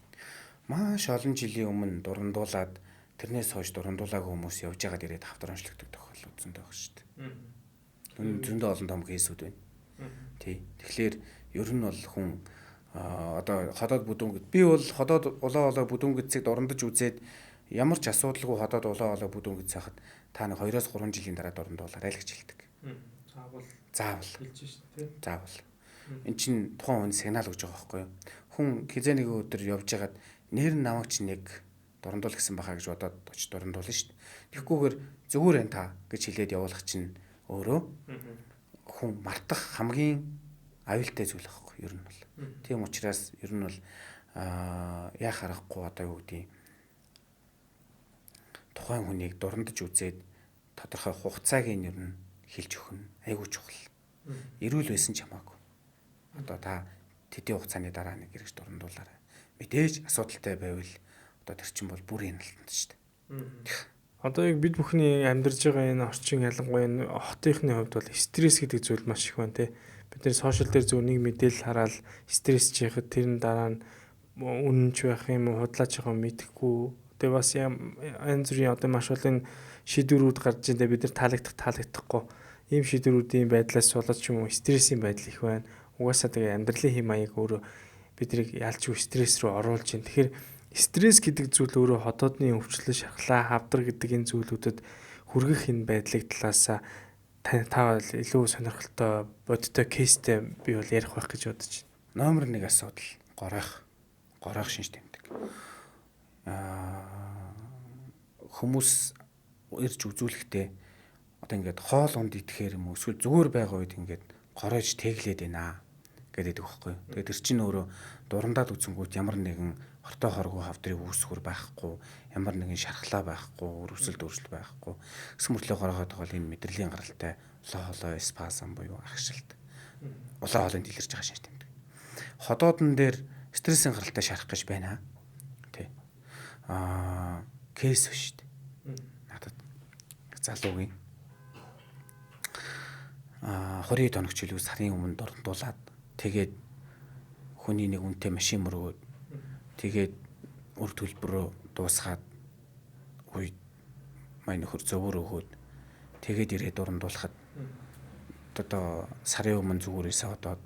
Маш олон жилийн өмнө дурандуулаад тэрнээс хойш дурандуулаагүй хүмүүс явж байгаад ирээд хавдар онцлогддог тохиолдол зөндөө байгаа шүү дээ. Зөндөө олон том кейсүүд байна. Тий. Тэгэхээр ер нь бол хүн одоо ходоод бүдүүн гэд би бол ходоод улаан улаан бүдүүн гэдсийг дурандаж үзээд ямар ч асуудалгүй ходоод улаан улаан бүдүүн гэд сайхад та нэг 2-3 жилийн дараа дурандуулаарай л гэж хэлдэг. Заавал хэлж шин тий. Заавал. Эн чин тухайн хүн сигнал өгж байгаа байхгүй юу? Хүн хизээ нэг өдөр явж байгаад нэр нь намайг чи нэг дурандуул гэсэн бахаа гэж бодоод очиж дурандуулна шүү дээ. Тэгхгүйгээр зүгээр энэ та гэж хэлээд явуулах чинь өөрөө хүн мартах хамгийн аюултай зүйл байхгүй ер нь бол. Тийм учраас ер нь бол яах аргагүй одоо юу гэдгийг тухайн хүнийг дурандаж үзээд тодорхой хугацааг нь ер нь хэлж өгөх нь айгүй чухал. Эрүүл байсан ч хамаагүй. Одоо та тэдний хугацааны дараа нэг эргэж дурандуулаарай. Мэдээж асуудалтай байвал одоо тэр чинь бол бүр хяналтанд шүү дээ. Одоо яг бид бүхний амьдарч байгаа энэ орчин ялангуяа энэ хотынхны хувьд бол стресс гэдэг зүйл маш их байна те. Бид нэр сошиал дээр зөв нэг мэдээлэл хараад стресс чихэхэд тэр нь дараа нь үнэнч байх юм уу худлаач байгаа юм мэдэхгүй. Тэгээ бас янз бүрийн одоо маш олон шийдвэрүүд гарч ийн бид нар таалагдах таалагдахгүй ийм шийдвэрүүдийн байдлаас болоод ч юм уу стрессийн байдал их байна. Угаасаа тэгээ амьдралын хэм маяг өөрөө биднийг ялчгүй стресс рүү оруулж байна. Тэгэхээр стресс гэдэг зүйл өөрөө хотоодны өвчлөл, шархлаа, хавдар гэдэг энэ зүйлүүдэд хүргэх энэ байдлыг талаасаа та бол илүү сонирхолтой, бодиттой кейстэй би бол ярих байх гэж бодож байна. Номер 1 асуудал горойх шинж тэмдэг. Хүмүүс ирж үзүүлэхдээ одоо ингээд хоол унд идэхээр юм уу эсвэл зүгээр байгаа үед ингээд горойж тэглээд байна гэдэг байхгүй. Тэгээд тэр чинь өөрөө дурандаад үзэнгүүт ямар нэгэн хортой хоргоо хавдрын үүсгүр байхгүй, ямар нэгэн шархлаа байхгүй, өрөвсөл дөржил байхгүй. Гэсэн мөртлөө горойгоод байгаа бол энэ мэдрэлийн гаралтай улаан хоолой спазм буюу агшилт. Улаан хоолойд илэрч байгаа шинж тэмдэг. Ходоодон дээр стрессийн гаралтай шарах гэж байна. Тэ. Кейс биш үү? Надад залуугийн 20 тоног ч илүү сарын өмнө дурандуулаад тэгээд хүний нэг үнэтэй машин мөргөөд тэгээд үр төлбөрөө дуусгаад үе май нөхөр зөвөр өгөөд тэгээд ирээд дурандуулахад одоо сарын өмнө зүгүүрээсээ одоод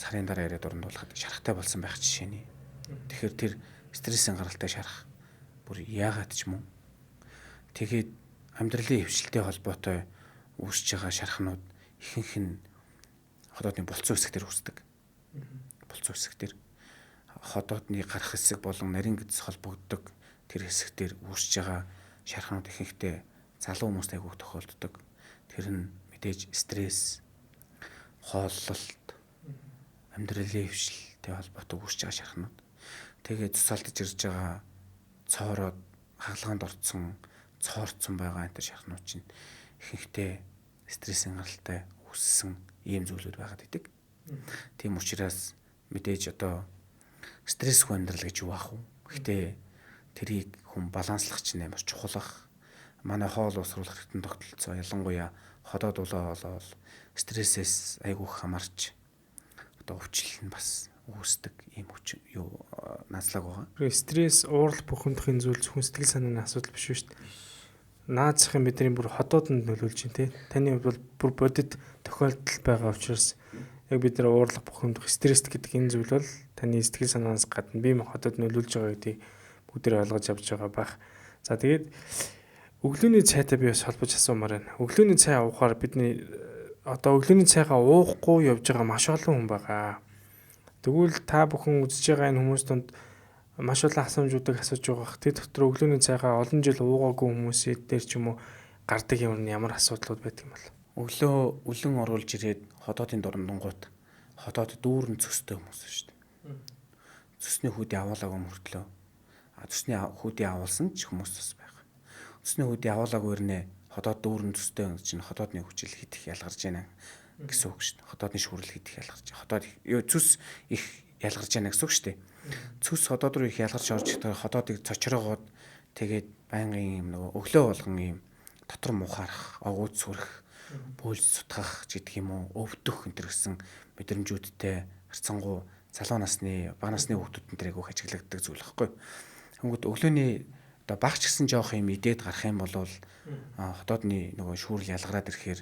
сарын дараа яриад дурандуулахад шарахтай болсон байх жишээний. Тэгэхээр тэр стрессийн гаралтай шарах бүр яагаад ч мөн. Тэгээд амьдралын хөвшилтэй холбоотой үүсэж байгаа шархнууд ихэнх нь ходоодны булцсан хэсэг дээр үүсдэг. Булцсан хэсэг дээр ходоодны гарах хэсэг болон нарийн гэдэс холбогддог тэр хэсэг дээр үүсэж байгаа шархнууд ихэнхдээ залуу хүмүүст айгүйх тохиолддог. Тэр нь мэдээж стресс, хооллолт, амьдралын хөвшилтэй холбоотой үүсэж байгаа шархнууд. Тэгээд цусаалтаж ирж байгаа цоороод хагалгаанд орцсон, цоорцсон байгаа энэ шархнууд чинь ихэнхдээ стрессийн гаралтай үүссэн ийм зүйлүүд байгаад идэг. Тийм учраас мэдээж одоо стрессгүй амьдрал гэж юу аах вэ? Гэхдээ тэрийг хүн баланслах чинь амар чухал ах. Манай хоол уусруулах хэрэгтэн тогтолцоо ялангуяа ходоод улаа хоолоол стрессээс айгүйх хамаарч одоо өвчлөл нь бас үүсдэг ийм хүч юу наазлаг байгаа. Стресс, уурал бухимдахын зүйл зөвхөн сэтгэл санааны асуудал биш шүү дээ. Наад захын бидний бүр ходоодонд нөлөөлж байна те. Таны хувьд бол бүр бодит тохиолдол байгаа учраас яг бид нар уурлах, бухимдах, стресс гэдэг энэ зүйл бол таны сэтгэл санаанаас гадна бие махбодод нөлөөлж байгаа гэдгийг бүгдээр ойлгож авч байгаа байх. За тэгээд өглөөний цайтай би бас холбож асуумаар байна. Өглөөний цай уухаар бидний одоо өглөөний цайгаа уухгүй явж байгаа маш олон хүн байгаа. Тэгвэл та бүхэн үзэж байгаа энэ хүмүүс донд маш олон асуумжуудыг асууж байгаа. Тэр дотор өглөөний цайгаа олон жил уугаагүй хүмүүсийн дээр ч юм уу гардаг юм ямар асуудлууд байдаг юм бол? Өглөө үлэн оруулж ирээд ходоодын дурандангууд ходоод дүүрэн цөстэй хүмүүс шүү дээ. Цөсний хүүдий авуулаагүй мөртлөө. А цөсний хүүдий авуулсан ч хүмүүс бас байгаа. Цөсний хүүдий авуулаагүй ирнэ ходоод дүүрэн цөстэй чинь ходоодны хүчил хит их ялгарч байна гэсэн үг шүү дээ. Ходоодны шүүрэл хит их ялгарч. Ходоод юу цөс их ялгарч байна гэсэн үг шүү дээ. Цөс ходоод руу их ялгарч орж ирэхээр ходоодыг цочроогоод тэгээд байнгын юм нөгөө өглөө болгон юм дотор мухаарах, огууд сүрэх, бөөлж сутгах гэдэг юм уу, өвдөх энэ төр гэсэн мэдрэмжүүдтэй харцангуй залуу насны, бага насны хүүхдүүд энэ төр айгүйх ажиглагддаг зүйл байхгүй. Тэнгүүд өглөөний одоо багч гэсэн жоох юм идээд гарах юм бол ходоодны нөгөө шүүрэл ялгараад ирэхээр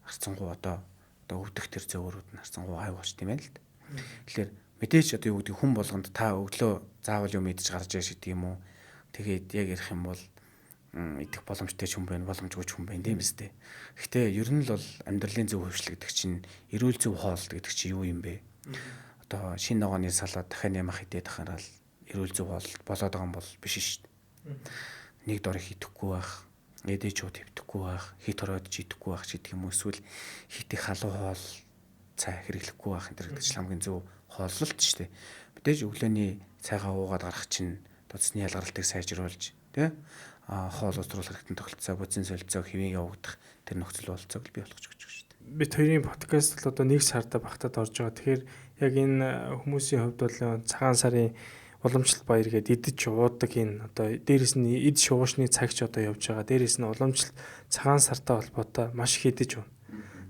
харцангуй одоо өвдөх тэр зөөврүүд нь харцангуй ай болж тийм ээ л дээ. Тэгэхээр мэдээж одоо юу гэдэг хүн болгонд та өглөө заавал юм идэж гарч яаш гэдэг юм уу. Тэгээд яг ярих юм бол идэх боломжтой ч хүн байна, боломжгүй ч хүн байна тийм үстэй. Гэхдээ ер нь л бол амьдралын зөв хөвшил гэдэг чинь эрүүл зөв хооллолт гэдэг чинь юу юм бэ? Одоо шинэ ногооны салаад дахиад нямах идээд ахаараа л эрүүл зөв хооллолт болоод байгаа юм бол биш шүү дээ. Нэг дор их идэхгүй байх, эдэж шууд хэвтэхгүй байх, хит хоройдож идэхгүй байх гэдэг юм уу эсвэл хит их халуун хоол цай хэрэглэхгүй байх энэ гэдэг чинь хамгийн зөв хооллолт шүү дээ. Мэдээж өглөөний цайгаа уугаад гарах чинь цэсний ялгаралтыг сайжруулж тий хоол уусруулах хэрэгтэн тогтолцоо, бодисын солилцоог хэвийн явагдах тэр нөхцөл бололцоог бий болгож өгч шүү дээ. Бид хоёрын подкаст бол одоо 1 сарда багтаад орж байгаа. Тэгэхээр яг энэ хүмүүсийн хувьд бол цагаан сарын уламжлалт баяр гээд идэж уудаг энэ одоо дээрэс нь эд шуушны цагч одоо явж байгаа. Дээрэс нь уламжлалт цагаан сартай холбоотой маш их идэж ууна.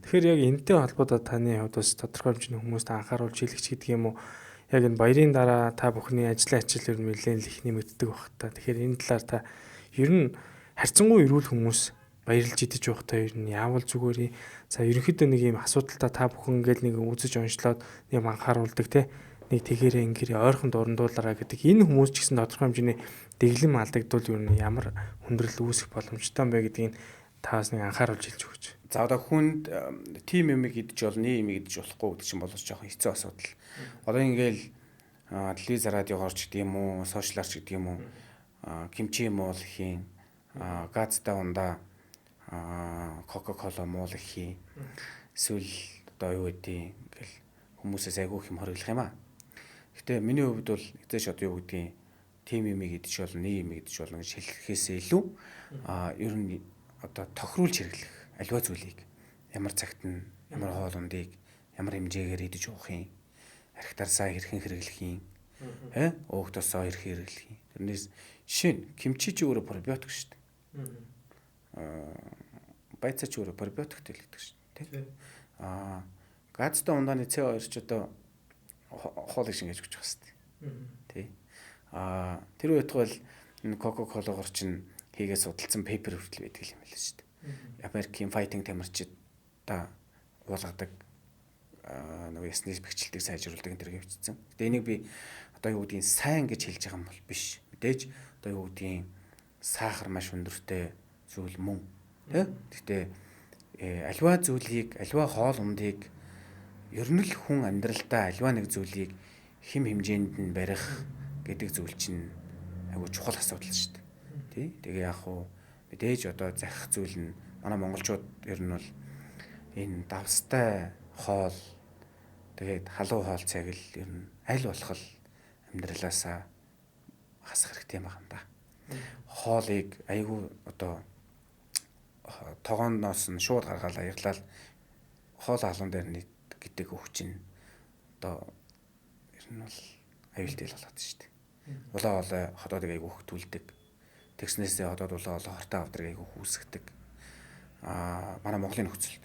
Тэгэхээр яг энэтэй холбоотой таны хувьд бас тодорхой хэмжээний хүмүүст анхааруулж хэлэх ч гэдэг юм уу? Яг энэ баярын дараа та бүхний ажлын ачаал ер нь нэлээд их нэмэгддэг байх та. Тэгэхээр энэ талаар та ер нь харьцангуй эрүүл хүмүүс баярлж идэж явахдаа ер нь яавал зүгээр юм. За ерөнхийдөө нэг юм асуудалтай та бүхэн ингээл нэг үзэж онцлоод нэг анхааруулдаг те. Нэг тэгээрээ ингээрээ ойрхон дурандуулаараа гэдэг энэ хүмүүс ч гэсэн тодорхой хэмжээний дэглэм алдагдвал ер нь ямар хүндрэл үүсэх боломжтой юм бэ гэдгийг таас нэг анхааруулж хэлж өгөөч. За одоо хүнд тим юмыг идэж болно, юм идэж болохгүй гэдэг чинь бол жоохон хэцүү асуудал. Одоо ингээл телевиз радиогоор ч гэдэг юм уу, сошиалар ч гэдэг юм уу, кимчи муул хийн, газтай ундаа Кока-кола муул хийн. Эсвэл одоо юу гэдэг ингээл хүмүүсээс айгүйх юм хориглох юм аа. Гэтэ миний хувьд бол эзэж одоо юу гэдгийг тим юмыг идэж болно, нэг юм идэж болно гэж хэлэхээсээ илүү ер нь одоо тохируулж хэрэглэх аливаа зүйлийг ямар цагт нь ямар хоол ундыг ямар хэмжээгээр идэж уух юм, архитарсаа хэрхэн хэрэглэх юм, өөх тосоо хэрхэн хэрэглэх юм. Тэрнээс жишээ нь кимчи чи өөрөө пробиотик шүү дээ. Байцаа чи өөрөө пробиотик гэдэг шүү дээ. Газтай ундааны С2 ч одоо хоолыг шингээж өгч байгаа шүү дээ. Тий. Тэр үед бол энэ Coca-Cola-гоор чинь хийгээ судалсан пейпер хүртэл байдаг юм байна шүү дээ. Америкийн fighting тамирчид та уулгадаг нөгөө ясны бэхжилтийг сайжруулдаг энэ төр хөвчсөн. Гэтэ энийг би одоо юу гэдгийг сайн гэж хэлж байгаа юм бол биш. Мэдээж одоо юу гэдгийг сахар маш өндөртэй зүйл мөн. Тэ? Гэтэ альва зүйлийг, альва хоол ундыг ер нь л хүн амьдралдаа альва нэг зүйлийг хэм хэмжээнд нь барих гэдэг зүйл чинь айгүй чухал асуудал шүү дээ. Тий? Тэгээ яг хуу мэдээж одоо захих зүйл нь манай монголчууд ер нь бол энэ давстай хоол тэгээд халуун хоол цайг л ер нь аль болох л амьдралаасаа хасах хэрэгтэй юм байна да. Хоолыг айгүй одоо тогооноос нь шууд гаргаал аяглал хоол халуун дээр нийт гэдэг өгч чинь одоо ер нь бол аюултай л болоод шүү дээ. Улаан хоолой хотоодыг айгүй хөтүүлдэг. Тэгснээсээ хотоод улаан хоолой хортой авдрыг айгүй үүсгдэг. Манай Монголын нөхцөлд.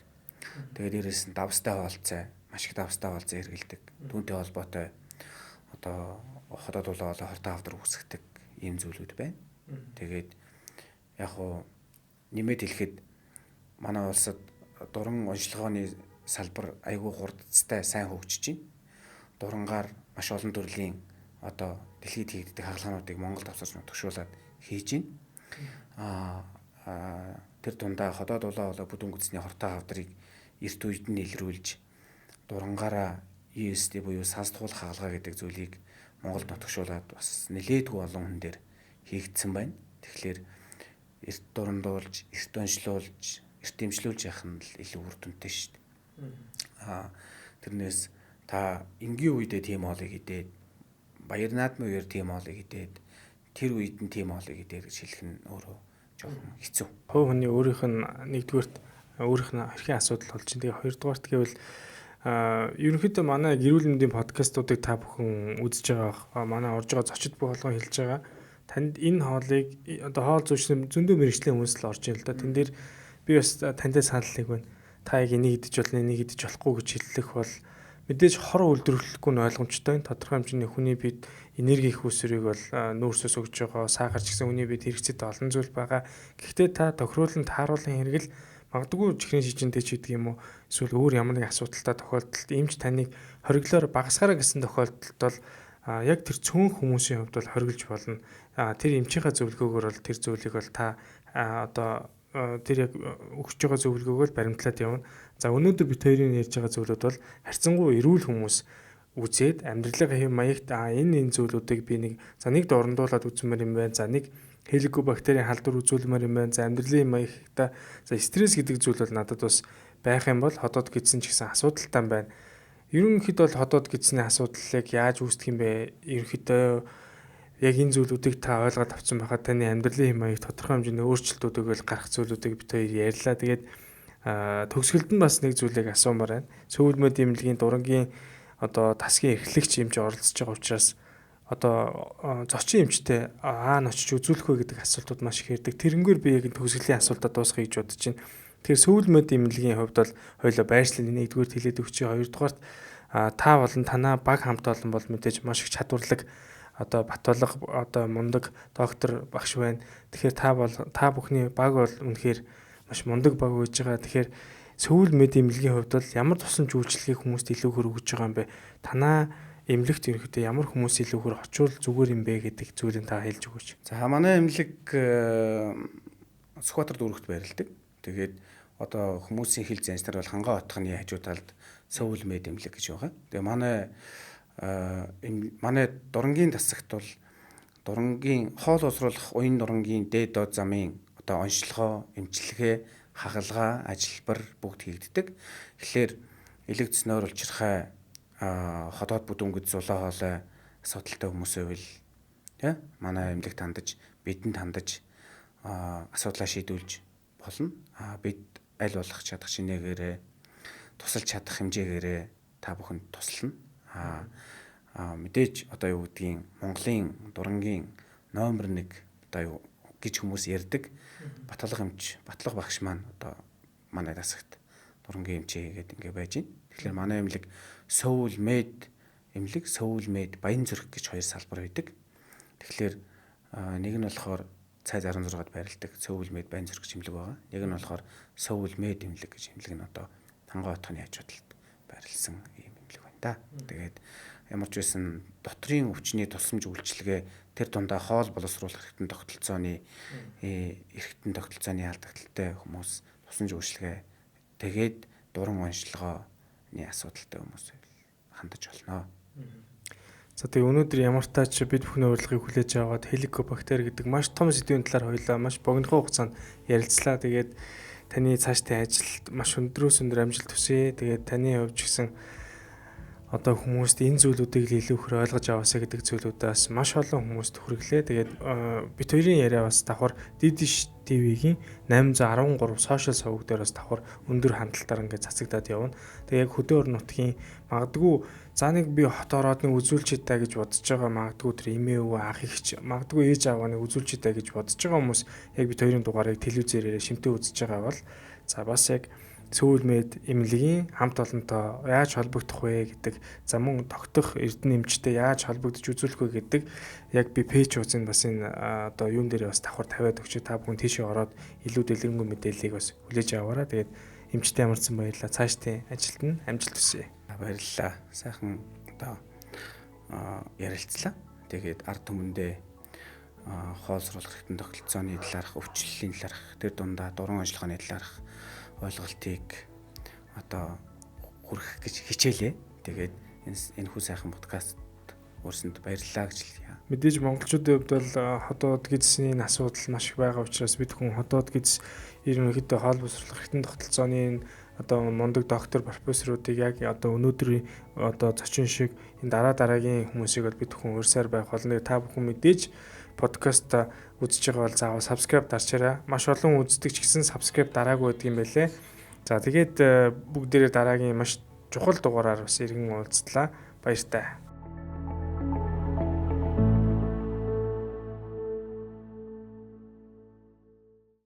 Тэгээд дээрээс нь давстай хоолцай, маш их давстай хоолцай хэрэгэлдэг. Түүнтэй холбоотой одоо хотоод улаан хоолой хортой авдар үүсгдэг ийм зүйлүүд байна. Тэгээд яг хуу нэмээд хэлэхэд манай улсад дуран онцлогооны салбар айгүй хурдцтай сайн хөгжиж байна. Дурангаар маш олон төрлийн одоо дэлхийд хийгддэг хагалгаануудыг Монголд авчирч нутагшуулад хийж байна. Тэр дундаа ходоод улаан хоолой бүдүүн гүцний хортой хавдрыг эрт үед нь илрүүлж дурангаараа ESD буюу сас туулах хагалгаа гэдэг зүйлийг Монголд нутагшуулад бас нэлээдгүй олон хүн дээр хийгдсэн байна. Тэгэхээр эрт дурандуулж, эрт онцлуулж, эрт дэмжлүүлж явах нь л илүү үр дүнтэй шүү дээ. Тэрнээс та энгийн үедээ тийм хоолыг идээд, баяр наадмын үеэр тийм хоолыг идээд, тэр үед нь тийм хоолыг идээд гэж хэлэх нь өөрөө жоохон хэцүү. Хувь хүний өөрийнх нь нэгдүгээрт өөрийнх нь хэрхэн асуудал болж чинь. Тэгээ хоёрдугаарт гэвэл ерөнхийдөө манай эрүүл мэндийн подкастуудыг та бүхэн үзэж байгаа, манай орж байгаа зочид бүх болгон хэлж байгаа. Танд энэ хоолыг одоо хоол зүйчний зөндөө мэрэгжлийн хүмүүс л орж ийн л да. Тэн дээр би бас тантай санал нэг байна. Та яг энийг идэж болно, энийг идэж болохгүй гэж хэллэх бол мэдээж хор үйлдвэрлэхгүй нь ойлгомжтой. Тодорхой хэмжээний хүний бид энерги их үүсвэрийг бол нүүрсээс өгж байгаа, сахар ч гэсэн хүний бид хэрэгцээтэй олон зүйл байгаа. Гэхдээ та тохируулан тааруулан хэрэгэл магадгүй чихрийн шижинтэй ч гэдэг юм уу, эсвэл өөр ямар нэг асуудалтай тохиолдолд эмч таныг хориглоор багасгаараа гэсэн тохиолдолд бол яг тэр цөөн хүмүүсийн хувьд бол хориглож болно. Тэр эмчийнхаа зөвлөгөөгөөр бол тэр зүйлийг бол та одоо тэр яг өгч байгаа зөвлөгөөгөө л баримтлаад явна. За өнөөдөр бид хоёрын ярьж байгаа зүйлүүд бол харьцангуй эрүүл хүмүүс үзээд амьдралын хэв маягт энэ зүйлүүдийг би нэг за нэг дурандуулаад үзмээр юм байна. За нэг хеликобактерийн халдвар үзүүлмээр юм байна. За амьдралын маягта за стресс гэдэг зүйл бол надад бас байх юм бол ходоод гэдсэн ч гэсэн асуудалтай юм байна. Ерөнхийдөө бол ходоод гэдсний асуудлыг яаж үүсгэх юм бэ? Ерөнхийдөө яг энэ зүйлүүдийг та ойлгоод авсан байхад таны амьдралын хэм маяг тодорхой хэмжээний өөрчлөлтүүдийг бол гарах зүйлүүдийг бид хоёр ярьлаа. Тэгээд төгсгөлд нь бас нэг зүйлийг асуумаар байна. Сөүл мэд эмнэлгийн дурангийн одоо тасгийн эрхлэгч эмч оролцож байгаа учраас одоо зочин эмчтэй аана очиж үзүүлэх вэ гэдэг асуултууд маш их ирдэг. Тэрнгээр би яг төгсгөлийн асуултаа дуусгая гэж бодож байна. Тэгэхээр сөүл мэд эмнэлгийн хувьд бол хоёулаа байршлын нэгдүгээр хэлээд өгчээ, хоёрдугаарт та болон танаа баг хамт олон бол мэдээж маш их чадварлаг одоо Батбалга одоо мундаг доктор багш байна. Тэгэхээр та бол та бүхний баг бол үнэхээр маш мундаг баг байж байгаа. Тэгэхээр сөүл мэд эмнэлгийн хувьд бол ямар тусламж үйлчилгээг хүмүүст илүүгээр өгж байгаа юм бэ? Танаа эмнэлэгт ерөнхийдөө ямар хүмүүс илүүгээр очивол зүгээр юм бэ гэдэг зүйлийг та хэлж өгөөч. За манай эмнэлэг Сүхбаатар дүүрэгт байрладаг. Тэгээд одоо хүмүүсийн хил заншнаар бол Хангай отхны хажуу талд Сөүл мэд эмнэлэг гэж байгаа. Тэгээ манай дурангийн тасагт бол дурангийн хоол уусруулах уян дурангийн дээд доод замын одоо онцлогоо, эмчилгээ, хагалгаа, ажилбар бүгд хийгддэг. Тэгэхээр элэгц нойр улчирхай ходоод бүдүүн зулаа хоолой асуудалтай хүмүүс байвал тий манай эмнэлэгт хандаж, бидэнд хандаж асуудлаа шийдвүүлж болно. Бид аль болох чадах шинээгээрээ тусалж чадах хэмжээгээрээ та бүхэнд туслана. Мэдээж одоо юу гэдгийг Монголын дурангийн номер 1 одоо юу гэж хүмүүс ярьдаг Баталга эмч, Батлага багш маань одоо манай тасагт дурангийн эмчээ хийгээд ингээ байж байна. Тэгэхээр манай эмнэлэг Сөүл мэд эмнэлэг, Сөүл мэд Баян зүрх гэж хоёр салбар байдаг. Тэгэхээр нэг нь болохоор цайз 16-д байрладаг Сөүл мэд Баян зүрх гэж эмнэлэг байгаа. Нэг нь болохоор Сөүл мэд эмнэлэг гэж эмнэлэг нь одоо Хангай отхны хажуу талд байрлсан ийм эмнэлэг байна да. Тэгээд ямар ч байсан дотрын өвчний тусламж үйлчилгээ, тэр дундаа хоол боловсруулах эрхтэн тогтолцооны эрхтэн тогтолцооны алдагдaltaй хүмүүс тусламж үйлчилгээ, тэгээд дуран онцлогооны асуудалтай хүмүүс хандаж болно. За, тэгээ өнөөдөр ямар тач бид бүхний урилгыг хүлээж аваад хеликобактер гэдэг маш том сэдвийн талаар хоёлаа маш богинохон хугацаанд ярилцлаа. Тэгээд таны цаашдын ажилд маш өндрөөс өндөр амжилт хүсье. Тэгээд таны хувьд ч гэсэн одоо хүмүүст энэ зүйлүүдийг л илүү их ойлгож аваасаа гэдэг зүйлүүдээс маш олон хүмүүст хүргэлээ. Тэгээд бид хоёрын яриа бас давхар Didish TV-гийн 813 social суваг дээр бас давхар өндөр хандлтаар ингээд цацагдаад явна. Тэгээ яг хөдөө орон нутгийн магадгүй за нэг би хот ороод нэг үзүүлчихье та гэж бодож байгаа, магадгүй тэр эмээ өвөө, ах эгч, магадгүй ээж аавгаа нэг үзүүлчихье та гэж бодож байгаа хүмүүс яг бид хоёрын дугаарыг телевизээр шимтээ үзэж байгаа бол за бас яг Сөүл мэд эмнэлгийн хамт олонтой яаж холбогдох вэ гэдэг, за мөн тогтох эрдэнэ эмчтэй яаж холбогдож үзүүлэх вэ гэдэг яг би пэйж хуудсыг бас энэ одоо юун дээр бас давхар тавиад өгч, та бүхэн тийшээ ороод илүү дэлгэрэнгүй мэдээллийг бас хүлээж аваарай. Тэгээд эмчтэй ямарсан баярлалаа. Цаашдын ажилд нь амжилт хүсье. Баярлалаа. Сайхан одоо ярилцлаа. Тэгээд ард түмэндээ хоол сруулах хэрэгтэн тогтолцооны талаарх, өвчлөлийн талаарх, тэр дундаа дуран ажиллагааны талаарх ойлголтыг одоо хүргэх гэж хичээлээ. Тэгээд энэ хүү сайхан подкаст өөрсөнд баярлалаа гэж хэлье. Мэдээж монголчуудын хувьд бол ходоод гэдэсний асуудал маш их байгаа учраас бид хүн ходоод гэдэс ерөнхийдөө хоол боловсруулах эрхтэн тогтолцооны одоо мундаг доктор, профессоруудыг яг одоо өнөөдрийн одоо зочин шиг энэ дараа дараагийн хүмүүсийг бол бид хүн урьсаар байх болно. Та бүхэн мэдээж подкаст үзэж байгаа бол заавал subscribe дарчаарай. Маш олон үздэг ч гэсэн subscribe дараагүй байдаг юм байлээ. За, тэгээд бүгдээрээ дараагийн маш чухал дугаараар бас иргэн уулзлаа. Баяртай.